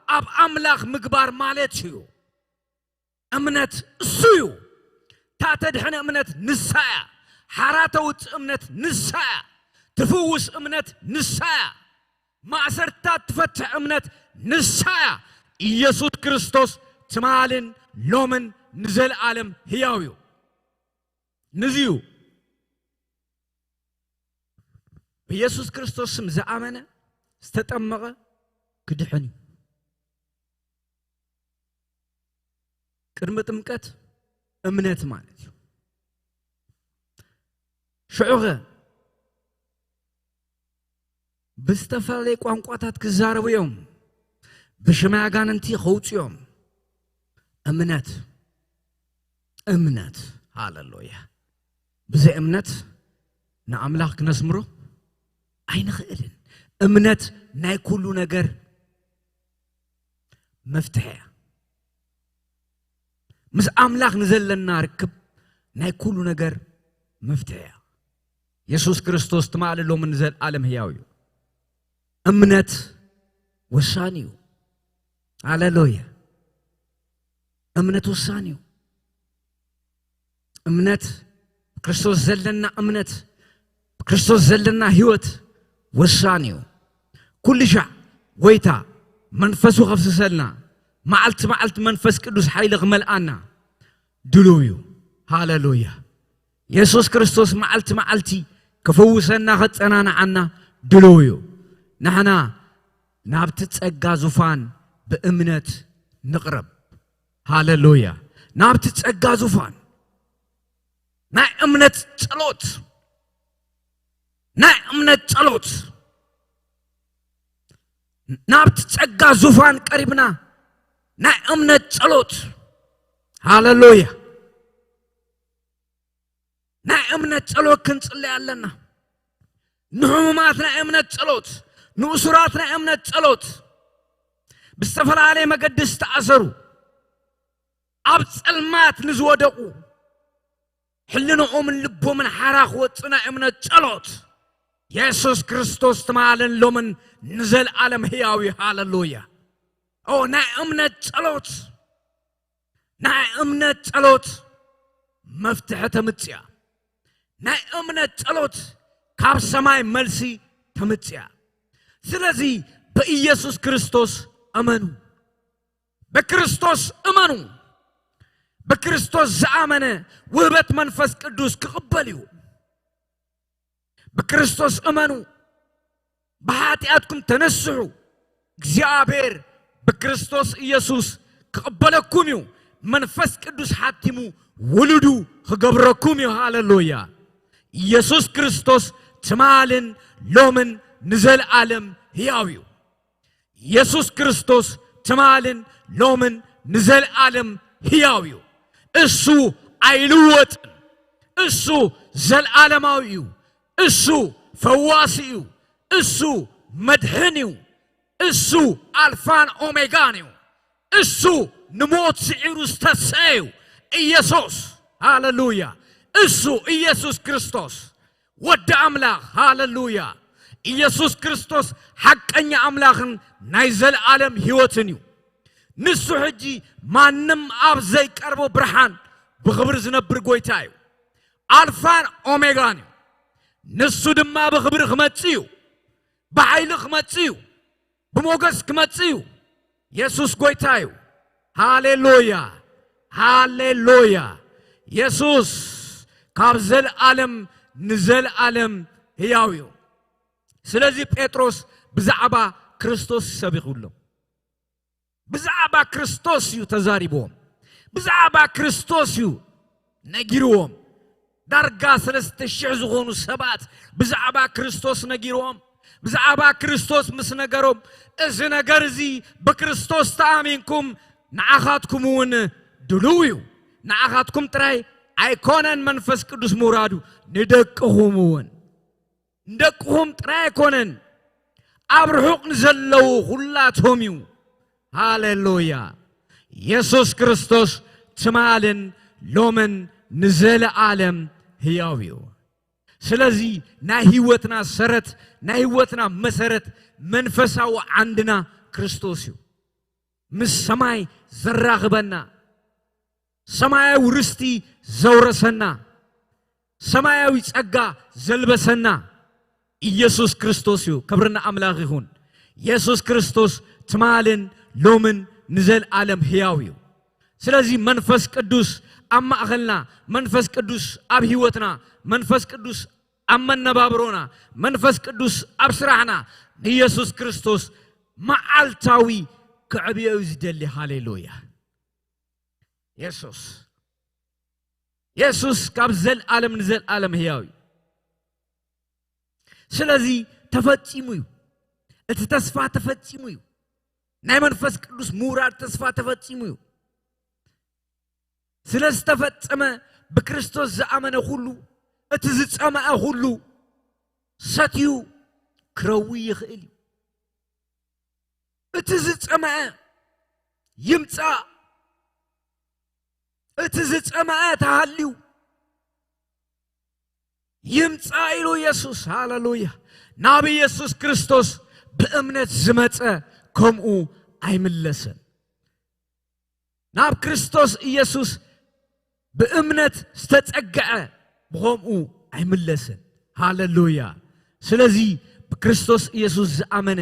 ኣብ ኣምላኽ ምግባር ማለት እዩ። እምነት እሱ እዩ። እታ ተድሕን እምነት ንሳ እያ። ሓራ ተውፅእ እምነት ንሳ እያ። ትፍውስ እምነት ንሳ እያ። ማእሰርታት ትፈትሕ እምነት ንሳ እያ። ኢየሱስ ክርስቶስ ትማልን ሎምን ንዘለዓለም ህያው እዩ። ንዚ እዩ ኢየሱስ ክርስቶስ ስም ዝኣመነ ዝተጠመቐ ክድሕን እዩ። ቅድሚ ጥምቀት እምነት ማለት እዩ። ሽዑኸ ብዝተፈላለየ ቋንቋታት ክዛረቡ እዮም፣ ብሽመ ኣጋንንቲ ከውፅኡ እዮም። እምነት እምነት ሃለሉያ። ብዘይ እምነት ንኣምላኽ ክነስምሮ ኣይንኽእልን። እምነት ናይ ኩሉ ነገር መፍትሒ እያ። ምስ ኣምላኽ ንዘለና ርክብ ናይ ኩሉ ነገር መፍትሒ እያ። የሱስ ክርስቶስ ትማሊ ሎምን ንዘለኣለም ህያው እዩ። እምነት ወሳኒ እዩ። ሃለሉያ። እምነት ወሳኒ እዩ። እምነት ክርስቶስ ዘለና እምነት ክርስቶስ ዘለና ህይወት ወሳኒ እዩ። ኩሉ ሻዕ ጎይታ መንፈሱ ከፍስሰልና፣ መዓልቲ መዓልቲ መንፈስ ቅዱስ ሓይሊ ክመልኣና ድሉው እዩ። ሃለሉያ። የሱስ ክርስቶስ መዓልቲ መዓልቲ ክፍውሰና፣ ከጸናንዓና ድሉው እዩ። ንሕና ናብቲ ጸጋ ዙፋን ብእምነት ንቕረብ። ሃለሉያ። ናብቲ ጸጋ ዙፋን ናይ እምነት ጸሎት፣ ናይ እምነት ጸሎት፣ ናብቲ ጸጋ ዙፋን ቀሪብና ናይ እምነት ጸሎት። ሃለሉያ። ናይ እምነት ጸሎት ክንጽልይ ኣለና። ንሕሙማት ናይ እምነት ጸሎት፣ ንእሱራት ናይ እምነት ጸሎት፣ ብዝተፈላለየ መገዲ ዝተኣሰሩ፣ ኣብ ጸልማት ንዝወደቑ፣ ሕልንኦምን ልቦምን ሓራ ክወጽእ ናይ እምነት ጸሎት። የሱስ ክርስቶስ ትማልን ሎምን ንዘለኣለም ህያው እዩ። ሃለሉያ። ኦ፣ ናይ እምነት ጸሎት፣ ናይ እምነት ጸሎት መፍትሒ ተምጽያ። ናይ እምነት ጸሎት ካብ ሰማይ መልሲ ተምጽያ። ስለዚ ብኢየሱስ ክርስቶስ እመኑ። ብክርስቶስ እመኑ። ብክርስቶስ ዝኣመነ ውህበት መንፈስ ቅዱስ ክቕበል እዩ። ብክርስቶስ እመኑ። ብሓጢኣትኩም ተነስሑ። እግዚኣብሔር ብክርስቶስ ኢየሱስ ክቕበለኩም እዩ። መንፈስ ቅዱስ ሓቲሙ ውሉዱ ክገብረኩም እዩ። ሃለሉያ። ኢየሱስ ክርስቶስ ትማልን ሎምን ንዘለኣለም ህያው እዩ። ኢየሱስ ክርስቶስ ትማልን ሎምን ንዘለኣለም ህያው እዩ። እሱ ኣይልወጥን። እሱ ዘለኣለማዊ እዩ። እሱ ፈዋሲ እዩ። እሱ መድሕን እዩ። እሱ ኣልፋን ኦሜጋን እዩ። እሱ ንሞት ስዒሩ ዝተሰየ እዩ። ኢየሱስ፣ ሃለሉያ። እሱ ኢየሱስ ክርስቶስ ወዲ ኣምላኽ፣ ሃለሉያ። ኢየሱስ ክርስቶስ ሓቀኛ ኣምላኽን ናይ ዘለኣለም ህይወትን እዩ። ንሱ ሕጂ ማንም ኣብ ዘይቀርቦ ብርሃን ብኽብሪ ዝነብር ጎይታ እዩ። ኣልፋን ኦሜጋን እዩ። ንሱ ድማ ብኽብሪ ክመጽእ እዩ። ብሓይሊ ክመጽእ እዩ። ብሞገስ ክመጽእ እዩ። የሱስ ጎይታ እዩ። ሃሌሉያ፣ ሃሌሉያ። የሱስ ካብ ዘለኣለም ንዘለኣለም ህያው እዩ። ስለዚ ጴጥሮስ ብዛዕባ ክርስቶስ ሰቢኹሎም። ብዛዕባ ክርስቶስ እዩ ተዛሪብዎም። ብዛዕባ ክርስቶስ እዩ ነጊርዎም። ዳርጋ ሰለስተ ሽሕ ዝኾኑ ሰባት ብዛዕባ ክርስቶስ ነጊርዎም። ብዛዕባ ክርስቶስ ምስ ነገሮም፣ "እዚ ነገር እዚ ብክርስቶስ ተኣሚንኩም ንዓኻትኩም እውን ድሉው እዩ። ንዓኻትኩም ጥራይ ኣይኮነን መንፈስ ቅዱስ ምውራዱ፣ ንደቅኹም እውን." ንደቅኹም ጥራይ ኣይኮነን፣ ኣብ ርሑቕ ንዘለዉ ኹላቶም እዩ። ሃሌሉያ። የሱስ ክርስቶስ ትማልን ሎምን ንዘለኣለም ህያው እዩ። ስለዚ ናይ ህይወትና ሰረት፣ ናይ ህይወትና መሰረት፣ መንፈሳዊ ዓንድና ክርስቶስ እዩ። ምስ ሰማይ ዘራኽበና፣ ሰማያዊ ርስቲ ዘውረሰና፣ ሰማያዊ ጸጋ ዘልበሰና ኢየሱስ ክርስቶስ እዩ። ክብሪ ንኣምላኽ ይኹን። የሱስ ክርስቶስ ትማልን ሎምን ንዘለኣለም ህያው እዩ። ስለዚ መንፈስ ቅዱስ ኣብ ማእኸልና፣ መንፈስ ቅዱስ ኣብ ህይወትና፣ መንፈስ ቅዱስ ኣብ መነባብሮና፣ መንፈስ ቅዱስ ኣብ ስራሕና፣ ንኢየሱስ ክርስቶስ መዓልታዊ ክዕብዮ እዩ ዝደሊ። ሃሌሉያ። የሱስ የሱስ ካብ ዘልኣለም ንዘልኣለም ህያው እዩ። ስለዚ ተፈጺሙ እዩ። እቲ ተስፋ ተፈጺሙ እዩ። ናይ መንፈስ ቅዱስ ምውራድ ተስፋ ተፈጺሙ እዩ። ስለ ዝተፈጸመ፣ ብክርስቶስ ዝኣመነ ኩሉ፣ እቲ ዝጸመአ ኩሉ ሰትዩ ክረዊ ይኽእል እዩ። እቲ ዝጸመአ ይምጻእ፣ እቲ ዝጸመአ ተሃልዩ ይምጻእ ኢሉ የሱስ። ሃሌሉያ። ናብ ኢየሱስ ክርስቶስ ብእምነት ዝመጸ ከምኡ ኣይምለሰን። ናብ ክርስቶስ ኢየሱስ ብእምነት ዝተጸግዐ ብኸምኡ ኣይምለሰን። ሃሌሉያ። ስለዚ ብክርስቶስ ኢየሱስ ዝኣመነ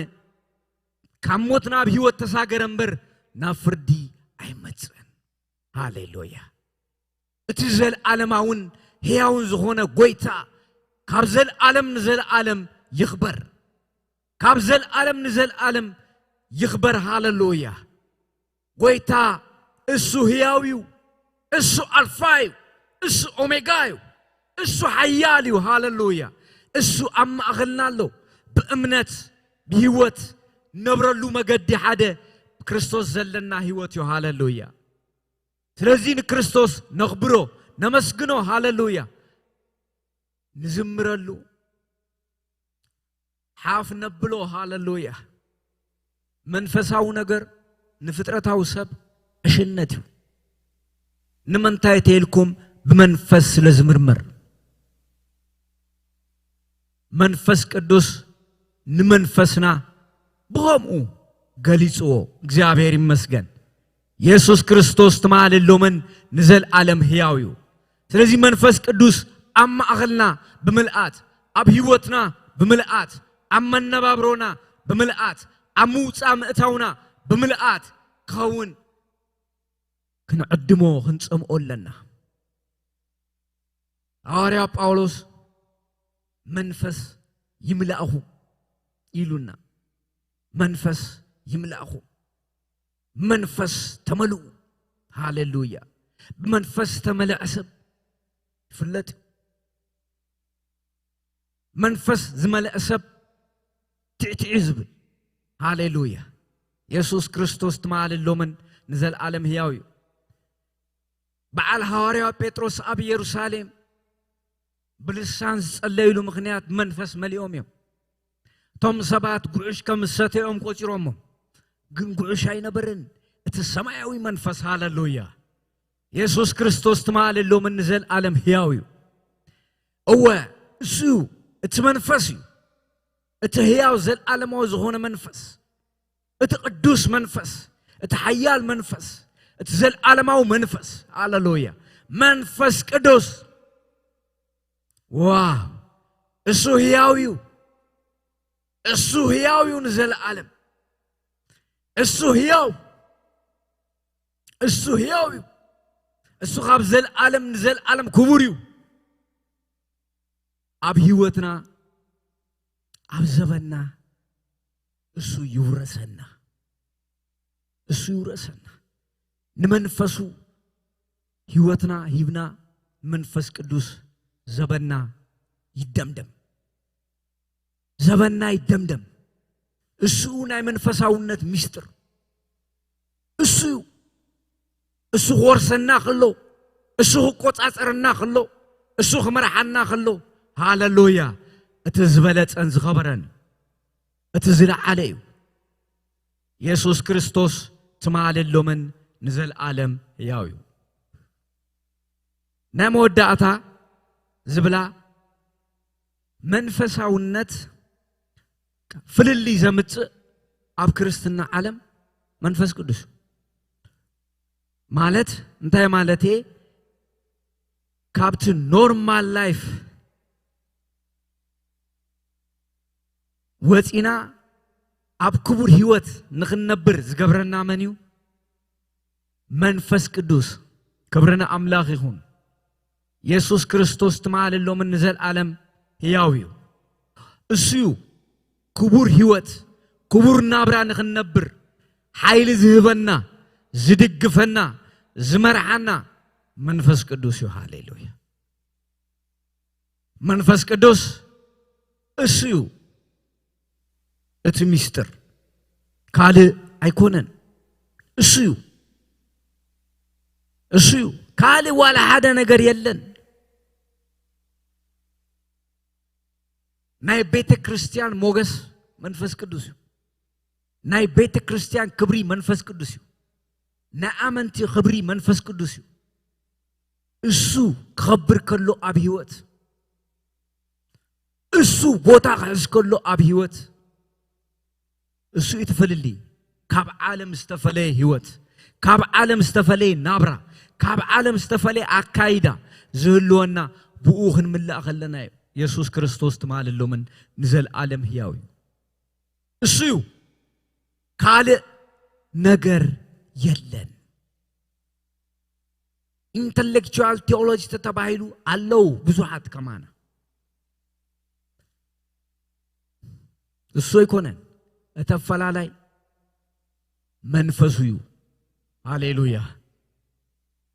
ካብ ሞት ናብ ህይወት ተሳገረ እምበር ናብ ፍርዲ ኣይመጽእን። ሃሌሉያ። እቲ ዘልዓለማውን ሕያውን ዝኾነ ጎይታ ካብ ዘልዓለም ንዘልዓለም ይኽበር። ካብ ዘልዓለም ንዘልዓለም ይኽበር። ሃሌሉያ። ጎይታ እሱ ሕያው እዩ። እሱ ኣልፋ እዩ። እሱ ኦሜጋ እዩ። እሱ ሓያል እዩ። ሃሌሉያ። እሱ ኣብ ማእኸልና ኣሎ። ብእምነት ብህይወት ነብረሉ መገዲ ሓደ ክርስቶስ ዘለና ህይወት እዩ። ሃሌሉያ። ስለዚ ንክርስቶስ ነኽብሮ፣ ነመስግኖ። ሃሌሉያ። ንዝምረሉ፣ ሓፍ ነብሎ። ሃሌሉያ። መንፈሳዊ ነገር ንፍጥረታዊ ሰብ ዕሽነት እዩ። ንምንታይ ተይልኩም? ብመንፈስ ስለ ዝምርመር። መንፈስ ቅዱስ ንመንፈስና ብኸምኡ ገሊጽዎ። እግዚኣብሔር ይመስገን። የሱስ ክርስቶስ ትማሊ ሎምን ንዘልኣለም ህያው እዩ። ስለዚ መንፈስ ቅዱስ ኣብ ማእኸልና ብምልኣት፣ ኣብ ህይወትና ብምልኣት፣ ኣብ መነባብሮና ብምልኣት፣ ኣብ ምውፃእ ምእታውና ብምልኣት ክኸውን ክንዕድሞ ክንጸምኦ ኣለና። ሃዋርያ ጳውሎስ መንፈስ ይምላእኹ ኢሉና። መንፈስ ይምላእኹ። መንፈስ ተመልኡ። ሃሌሉያ። ብመንፈስ ዝተመልአ ሰብ ይፍለጥ። መንፈስ ዝመልአ ሰብ ትዕትዕ ዝብል። ሃሌሉያ። የሱስ ክርስቶስ ትማሊ ሎምን ንዘልኣለም ህያው እዩ። በዓል ሃዋርያ ጴጥሮስ ኣብ ኢየሩሳሌም ብልሳን ዝጸለይሉ ምኽንያት መንፈስ መሊኦም እዮም። እቶም ሰባት ጉዕሽ ከም ዝሰተዮም ቆጺሮሞ፣ ግን ጉዕሽ ኣይነበርን። እቲ ሰማያዊ መንፈስ፣ ሃሌሉያ። የሱስ ክርስቶስ ትማሊ ሎምን ንዘልኣለም ህያው እዩ። እወ፣ እሱ እዩ። እቲ መንፈስ እዩ። እቲ ህያው ዘልኣለማዊ ዝኾነ መንፈስ፣ እቲ ቅዱስ መንፈስ፣ እቲ ሓያል መንፈስ፣ እቲ ዘልኣለማዊ መንፈስ። ሃሌሉያ። መንፈስ ቅዱስ። ዋው! እሱ ህያው እዩ። እሱ ህያው እዩ ንዘለዓለም። እሱ ህያው፣ እሱ ህያው እዩ። እሱ ካብ ዘለዓለም ንዘለዓለም ክቡር እዩ። ኣብ ህይወትና፣ ኣብ ዘበንና እሱ ይውረሰና። እሱ ይውረሰና። ንመንፈሱ ህይወትና ሂብና፣ መንፈስ ቅዱስ ዘበንና ይደምደም። ዘበንና ይደምደም። እሱ ናይ መንፈሳውነት ሚስጥር እሱ እዩ። እሱ ክወርሰና ከሎ፣ እሱ ክቆጻጸረና ከሎ፣ እሱ ክመርሓና ከሎ፣ ሃሌሉያ፣ እቲ ዝበለጸን ዝኸበረን፣ እቲ ዝለዓለ እዩ። የሱስ ክርስቶስ ትማሊ ሎምን ንዘለዓለም ሕያው እዩ። ናይ መወዳእታ ዝብላ መንፈሳውነት ፍልልይ ዘምጽእ ኣብ ክርስትና ዓለም መንፈስ ቅዱስ ማለት እንታይ ማለት እየ? ካብቲ ኖርማል ላይፍ ወጺና ኣብ ክቡር ህይወት ንኽንነብር ዝገብረና መን እዩ? መንፈስ ቅዱስ። ክብሪ ንኣምላኽ ይኹን። የሱስ ክርስቶስ ትማሊ ሎምን ንዘለዓለም ህያው እዩ። እሱ እዩ ክቡር ህይወት፣ ክቡር ናብራ ንኽንነብር ሓይሊ ዝህበና፣ ዝድግፈና፣ ዝመርሓና መንፈስ ቅዱስ እዩ። ሃሌሉያ። መንፈስ ቅዱስ እሱ እዩ እቲ ሚስጥር፣ ካልእ ኣይኮነን። እሱ እዩ፣ እሱ እዩ። ካልእ ዋላ ሓደ ነገር የለን። ናይ ቤተ ክርስቲያን ሞገስ መንፈስ ቅዱስ እዩ። ናይ ቤተ ክርስቲያን ክብሪ መንፈስ ቅዱስ እዩ። ናይ ኣመንቲ ክብሪ መንፈስ ቅዱስ እዩ። እሱ ክኸብር ከሎ ኣብ ህይወት፣ እሱ ቦታ ክሕዝ ከሎ ኣብ ህይወት፣ እሱ እዩ እቲ ፍልልይ። ካብ ዓለም ዝተፈለየ ህይወት፣ ካብ ዓለም ዝተፈለየ ናብራ፣ ካብ ዓለም ዝተፈለየ ኣካይዳ ዝህልወና ብኡ ክንምላእ ከለና እዩ። የሱስ ክርስቶስ ትማል፣ ሎምን ንዘለኣለም ህያው እዩ። እሱ እዩ። ካልእ ነገር የለን። ኢንተሌክቹዋል ቴዎሎጂ ተተባሂሉ ኣለዉ ብዙሓት ከማና። እሱ ኣይኮነን። እቲ ኣፈላላይ መንፈሱ እዩ። ሃሌሉያ።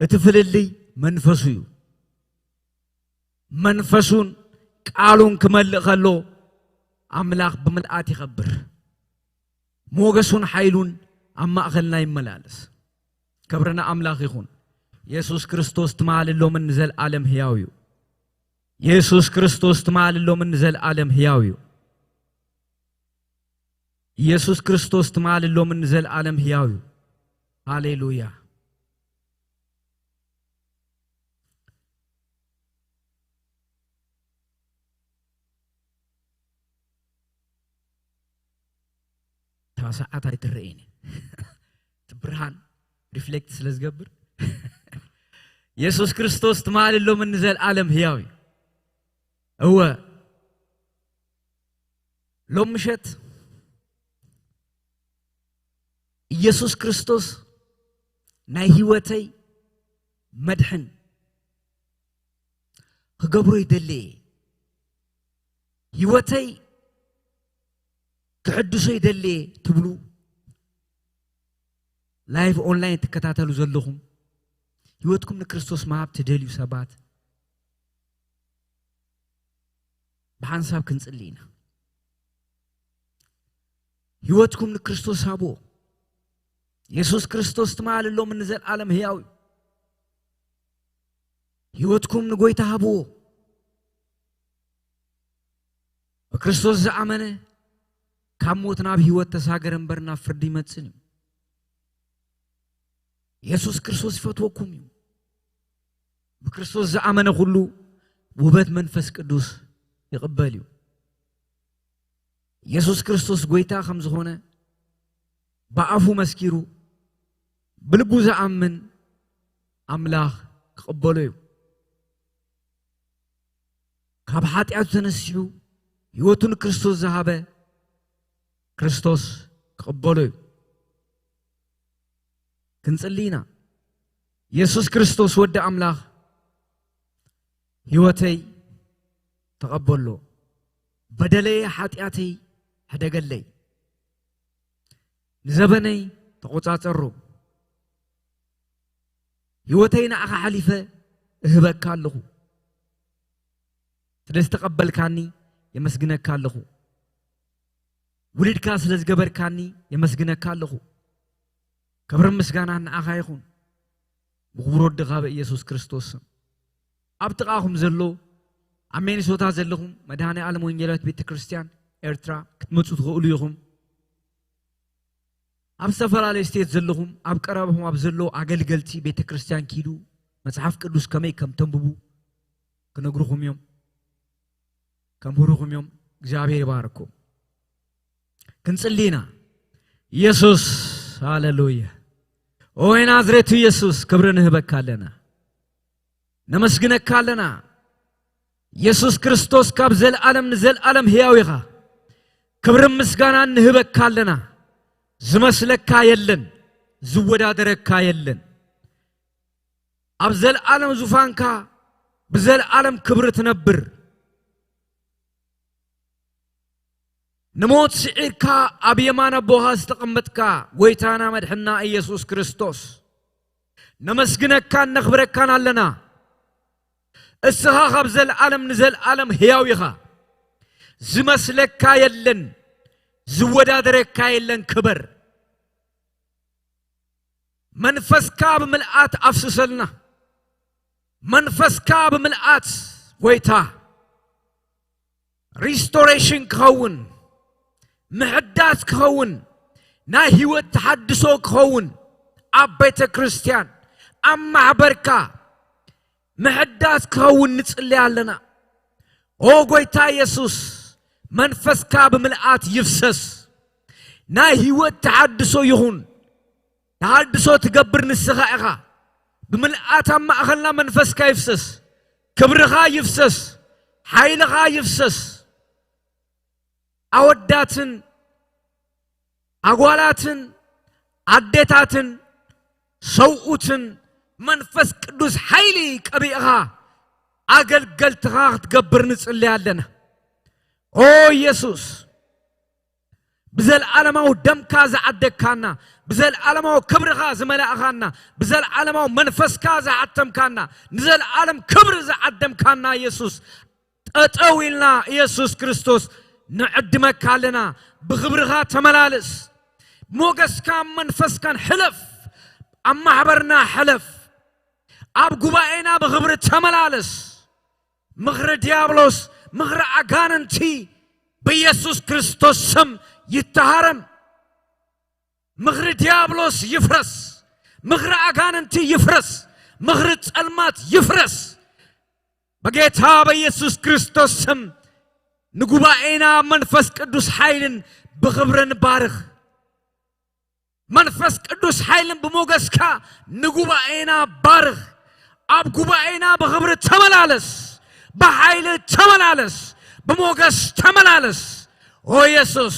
እቲ ፍልልይ መንፈሱ እዩ። መንፈሱን ቃሉን ክመልእ ከሎ ኣምላኽ ብምልኣት ይኸብር። ሞገሱን ሓይሉን ኣብ ማእኸልና ይመላለስ። ክብሪ ንኣምላኽ ይኹን። የሱስ ክርስቶስ ትማል፣ ሎምን ንዘለኣለም ህያው እዩ። የሱስ ክርስቶስ ትማል፣ ሎምን ንዘለኣለም ህያው እዩ። የሱስ ክርስቶስ ትማል፣ ሎምን ንዘለኣለም ህያው እዩ። ሃሌሉያ። እታ ሰዓት ኣይትረእይን እያ። እቲ ብርሃን ሪፍሌክት ስለ ዝገብር፣ የሱስ ክርስቶስ ትማል፣ ሎምን ንዘለኣለም ህያው እዩ። እወ፣ ሎም ምሸት ኢየሱስ ክርስቶስ ናይ ህይወተይ መድሕን ክገብሮ ይደሊ እየ። ህይወተይ ክሕድሶ ይደሊ እየ ትብሉ፣ ላይቭ ኦንላይን ትከታተሉ ዘለኹም፣ ህይወትኩም ንክርስቶስ ምሃብ ትደልዩ ሰባት፣ ብሓንሳብ ክንጽሊ ኢና። ህይወትኩም ንክርስቶስ ሃብዎ። የሱስ ክርስቶስ ትማል፣ ሎምን ንዘለኣለም ህያው እዩ። ህይወትኩም ንጎይታ ሃብዎ። ብክርስቶስ ዝኣመነ ካብ ሞት ናብ ህይወት ተሳገረ እምበር ናብ ፍርዲ ይመጽእን እዩ። የሱስ ክርስቶስ ይፈትወኩም እዩ። ብክርስቶስ ዝኣመነ ኩሉ ውህበት መንፈስ ቅዱስ ይቕበል እዩ። የሱስ ክርስቶስ ጎይታ ከም ዝኾነ ብኣፉ መስኪሩ ብልቡ ዝኣምን ኣምላኽ ክቕበሎ እዩ። ካብ ሓጢኣቱ ተነሲሑ ህይወቱ ንክርስቶስ ዝሃበ ክርስቶስ ክቕበሎ እዩ። ክንጽሊ ኢና። የሱስ ክርስቶስ ወዲ ኣምላኽ፣ ህይወተይ ተቐበሎ፣ በደለይ ሓጢኣተይ ሕደገለይ፣ ንዘበነይ ተቖጻጸሮ። ህይወተይ ንዓኻ ሓሊፈ እህበካ ኣለኹ። ስለ ዝተቐበልካኒ የመስግነካ ኣለኹ። ውሉድካ ስለ ዝገበርካኒ የመስግነካ ኣለኹ። ክብርን ምስጋናን ንዓኻ ይኹን፣ ብኽቡር ወድኻ ብኢየሱስ ክርስቶስ ስም። ኣብ ጥቓኹም ዘሎ፣ ኣብ ሚኒሶታ ዘለኹም መድኃኔ ዓለም ወንጌላዊት ቤተ ክርስቲያን ኤርትራ ክትመጹ ትኽእሉ ኢኹም። ኣብ ዝተፈላለዩ ስቴት ዘለኹም፣ ኣብ ቀረባኹም ኣብ ዘለዉ ኣገልገልቲ ቤተ ክርስቲያን ኪዱ፣ መጽሓፍ ቅዱስ ከመይ ከም ተንብቡ ክነግሩኹም እዮም፣ ከምህሩኹም እዮም። እግዚኣብሔር ይባርኩም። ክንጽሊ ኢና። ኢየሱስ፣ ሃሌሉያ። ኦይ ናዝሬቱ ኢየሱስ፣ ክብሪ ንህበካ ኣለና። ነመስግነካ ኣለና። ኢየሱስ ክርስቶስ፣ ካብ ዘለዓለም ንዘለዓለም ሕያው ኢኻ። ክብርን ምስጋናን ንህበካ ኣለና። ዝመስለካ የለን፣ ዝወዳደረካ የለን። ኣብ ዘለዓለም ዙፋንካ ብዘለዓለም ክብሪ ትነብር። ንሞት ስዒርካ ኣብ የማን ኣቦኻ ዝተቐመጥካ ጎይታና መድሕና ኢየሱስ ክርስቶስ፣ ነመስግነካን ነኽብረካን ኣለና። እስኻ ካብ ዘለዓለም ንዘለዓለም ሕያው ኢኻ። ዝመስለካ የለን፣ ዝወዳደረካ የለን። ክበር። መንፈስካ ብምልኣት ኣፍስሰልና። መንፈስካ ብምልኣት ጎይታ ሪስቶሬሽን ክኸውን፣ ምሕዳስ ክኸውን፣ ናይ ህይወት ተሓድሶ ክኸውን፣ ኣብ ቤተ ክርስቲያን፣ ኣብ ማሕበርካ ምሕዳስ ክኸውን ንጽሊ ኣለና። ኦ ጎይታ ኢየሱስ፣ መንፈስካ ብምልኣት ይፍሰስ። ናይ ህይወት ተሓድሶ ይኹን። ተሃድሶ ትገብር ንስኻ ኢኻ። ብምልኣት ኣብ ማእኸልና መንፈስካ ይፍሰስ፣ ክብርኻ ይፍሰስ፣ ሓይልኻ ይፍሰስ። ኣወዳትን ኣጓላትን ኣዴታትን ሰብኡትን መንፈስ ቅዱስ ሓይሊ ቀቢእኻ ኣገልገልትኻ ክትገብር ንጽሊ ኣለና። ኦ ኢየሱስ፣ ብዘለዓለማዊ ደምካ ዝዓደግካና፣ ብዘለዓለማዊ ክብርኻ ዝመላእኻና፣ ብዘለዓለማዊ መንፈስካ ዝሓተምካና፣ ንዘለዓለም ክብሪ ዝዓደምካና ኢየሱስ፣ ጠጠው ኢልና ኢየሱስ ክርስቶስ ንዕድመካ ኣለና። ብኽብርኻ ተመላለስ። ሞገስካ መንፈስካን ሕለፍ። ኣብ ማሕበርና ሕለፍ። ኣብ ጉባኤና ብኽብሪ ተመላለስ። ምኽሪ ዲያብሎስ፣ ምኽሪ ኣጋንንቲ ብኢየሱስ ክርስቶስ ስም ይተሃረም። ምኽሪ ዲያብሎስ ይፍረስ። ምኽሪ ኣጋንንቲ ይፍረስ። ምኽሪ ጸልማት ይፍረስ። በጌታ በኢየሱስ ክርስቶስ ስም ንጉባኤና መንፈስ ቅዱስ ሓይልን ብኽብርን ባርኽ። መንፈስ ቅዱስ ሓይልን ብሞገስካ ንጉባኤና ባርኽ። ኣብ ጉባኤና ብኽብሪ ተመላለስ፣ ብሓይሊ ተመላለስ፣ ብሞገስ ተመላለስ። ኦ ኢየሱስ፣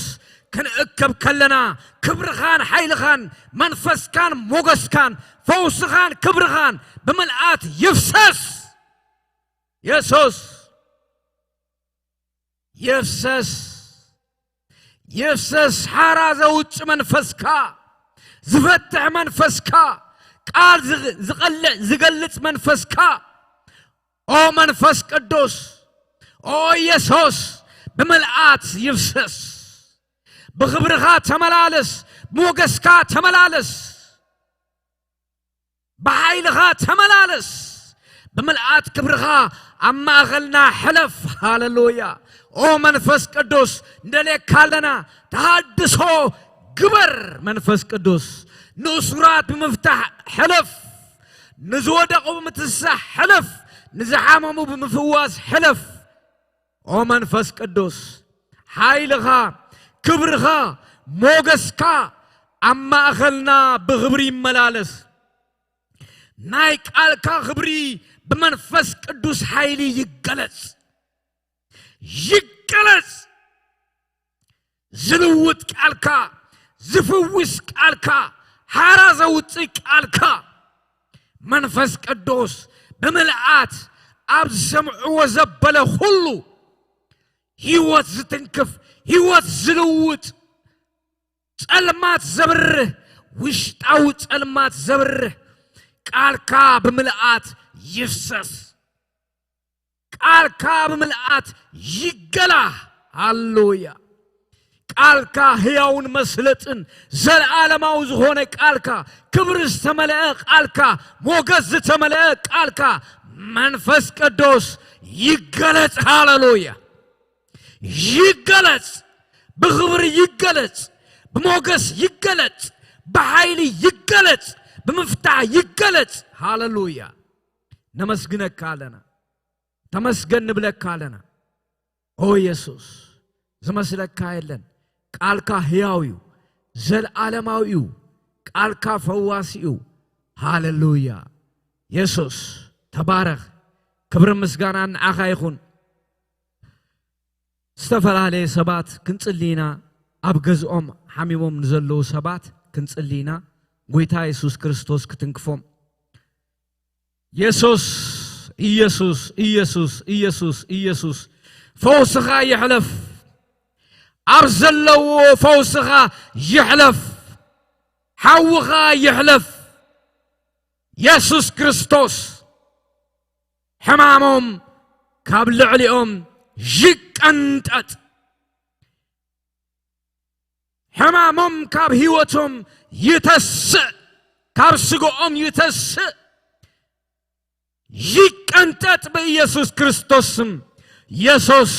ክንእከብ ከለና ክብርኻን ሓይልኻን መንፈስካን ሞገስካን ፈውስኻን ክብርኻን ብምልኣት ይፍሰስ። ኢየሱስ ይፍሰስ፣ ይፍሰስ። ሓራ ዘውጽእ መንፈስካ፣ ዝፈትሕ መንፈስካ፣ ቃል ዝግ- ዝቐልዕ ዝገልጽ መንፈስካ፣ ኦ መንፈስ ቅዱስ፣ ኦ ኢየሱስ፣ ብምልኣት ይፍሰስ። ብኽብርኻ ተመላለስ፣ ብሞገስካ ተመላለስ። ብሓይልኻ ተመላለስ፣ ብምልኣት ክብርኻ ኣብ ማእኸልና ሕለፍ። ሃሌሉያ። ኦ መንፈስ ቅዱስ፣ ንደልየካ ኣለና። ተሃድሶ ግበር መንፈስ ቅዱስ። ንእሱራት ብምፍታሕ ሕለፍ፣ ንዝወደቑ ብምትሳሕ ሕለፍ፣ ንዝሓመሙ ብምፍዋስ ሕለፍ። ኦ መንፈስ ቅዱስ፣ ሓይልኻ፣ ክብርኻ፣ ሞገስካ ኣብ ማእኸልና ብኽብሪ ይመላለስ። ናይ ቃልካ ክብሪ ብመንፈስ ቅዱስ ሓይሊ ይገለጽ፣ ይገለጽ። ዝልውጥ ቃልካ፣ ዝፍውስ ቃልካ፣ ሓራ ዘውፅእ ቃልካ፣ መንፈስ ቅዱስ ብምልኣት ኣብ ዝሰምዕዎ ዘበለ ኩሉ ህይወት ዝትንክፍ፣ ህይወት ዝልውጥ፣ ጸልማት ዘብርህ፣ ውሽጣዊ ጸልማት ዘብርህ ቃልካ ብምልኣት ይፍሰስ። ቃልካ ብምልኣት ይገላ። ሃሌሉያ። ቃልካ ህያውን መስለጥን ዘለዓለማዊ ዝኾነ ቃልካ፣ ክብሪ ዝተመልአ ቃልካ፣ ሞገስ ዝተመልአ ቃልካ፣ መንፈስ ቅዱስ ይገለጽ። ሃሌሉያ። ይገለጽ፣ ብኽብሪ ይገለጽ፣ ብሞገስ ይገለጽ፣ ብሓይሊ ይገለጽ፣ ብምፍታሕ ይገለጽ። ሃሌሉያ። ነመስግነካ ኣለና። ተመስገን ንብለካ ኣለና። ኦ ኢየሱስ፣ ዝመስለካ የለን። ቃልካ ህያው እዩ፣ ዘለዓለማዊ እዩ። ቃልካ ፈዋሲ እዩ። ሃሌሉያ። የሱስ፣ ተባረኽ። ክብርን ምስጋናን ንዓኻ ይኹን። ዝተፈላለየ ሰባት ክንጽሊ ኢና። ኣብ ገዝኦም ሓሚሞም ንዘለዉ ሰባት ክንጽሊ ኢና። ጎይታ የሱስ ክርስቶስ ክትንክፎም። የሱስ፣ ኢየሱስ፣ ኢየሱስ፣ ኢየሱስ፣ ኢየሱስ፣ ፈውስኻ ይሕለፍ። ኣብ ዘለዎ ፈውስኻ ይሕለፍ፣ ሓውኻ ይሕለፍ። የሱስ ክርስቶስ ሕማሞም ካብ ልዕሊኦም ይቀንጠጥ። ሕማሞም ካብ ህይወቶም ይተስእ፣ ካብ ስጋኦም ይተስእ፣ ይቀንጠጥ ብኢየሱስ ክርስቶስ ስም። የሱስ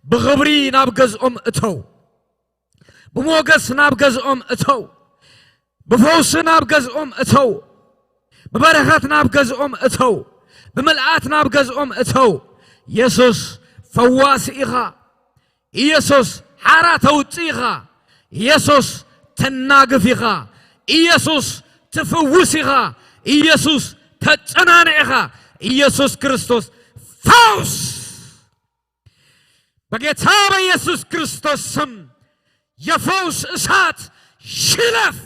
ብኽብሪ ናብ ገዝኦም እተው፣ ብሞገስ ናብ ገዝኦም እተው፣ ብፈውሲ ናብ ገዝኦም እተው፣ ብበረኸት ናብ ገዝኦም እተው፣ ብምልኣት ናብ ገዝኦም እተው። የሱስ ፈዋሲ ኢኻ። ኢየሱስ ሓራ ተውጽእ ኢኻ። ኢየሱስ ተናግፍ ኢኻ። ኢየሱስ ትፍውስ ኢኻ። ኢየሱስ ተጸናንዕ ኢኻ። ኢየሱስ ክርስቶስ ፈውስ። በጌታ በኢየሱስ ክርስቶስ ስም የፈውስ እሳት ሽለፍ።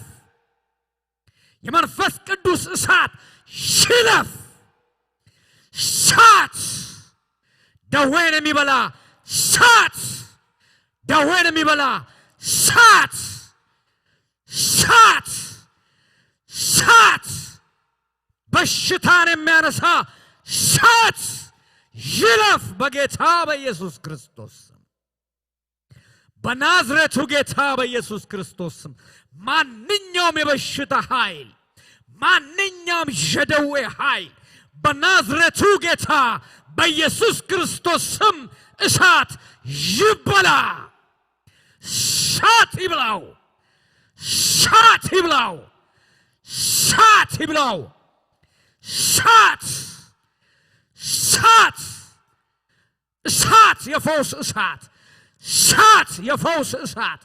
የመንፈስ ቅዱስ እሳት ሽለፍ። እሳት ደዌን የሚበላ እሳት፣ ደዌን የሚበላ እሳት፣ እሳት፣ እሳት፣ በሽታን የሚያነሳ እሳት ይለፍ በጌታ በኢየሱስ ክርስቶስ ስም። በናዝሬቱ ጌታ በኢየሱስ ክርስቶስ ስም ማንኛውም የበሽታ ኃይል፣ ማንኛውም የደዌ ኃይል በናዝሬቱ ጌታ በኢየሱስ ክርስቶስ ስም እሳት ይበላ። እሳት ይብላው። እሳት ይብላው። እሳት ይብላው። እሳት፣ እሳት፣ እሳት፣ የፈውስ እሳት፣ እሳት፣ የፈውስ እሳት፣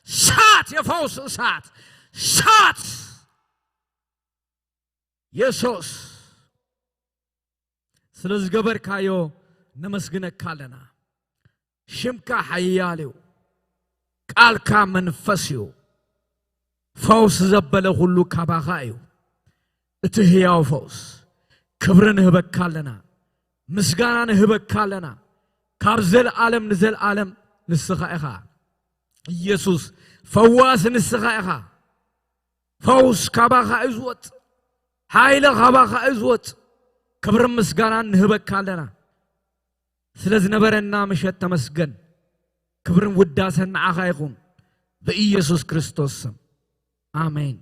እሳት፣ የፈውስ እሳት፣ እሳት። የሱስ ስለ ዝገበርካዮ ነመስግነካ ኣለና። ሽምካ ሓያል እዩ። ቃልካ መንፈስ እዩ። ፈውስ ዘበለ ኩሉ ካባኻ እዩ። እቲ ህያው ፈውስ። ክብሪ ንህበካ ኣለና። ምስጋና ንህበካ ኣለና። ካብ ዘልኣለም ንዘልኣለም ንስኻ ኢኻ። ኢየሱስ ፈዋሲ ንስኻ ኢኻ። ፈውስ ካባኻ እዩ ዝወጽእ። ሓይሊ ካባኻ እዩ ዝወጽእ። ክብርን ምስጋናን ንህበካ ኣለና። ስለ ዝነበረና ምሸት ተመስገን። ክብርን ውዳሰን ንዓኻ ይኹን። ብኢየሱስ ክርስቶስ ስም። ኣሜን።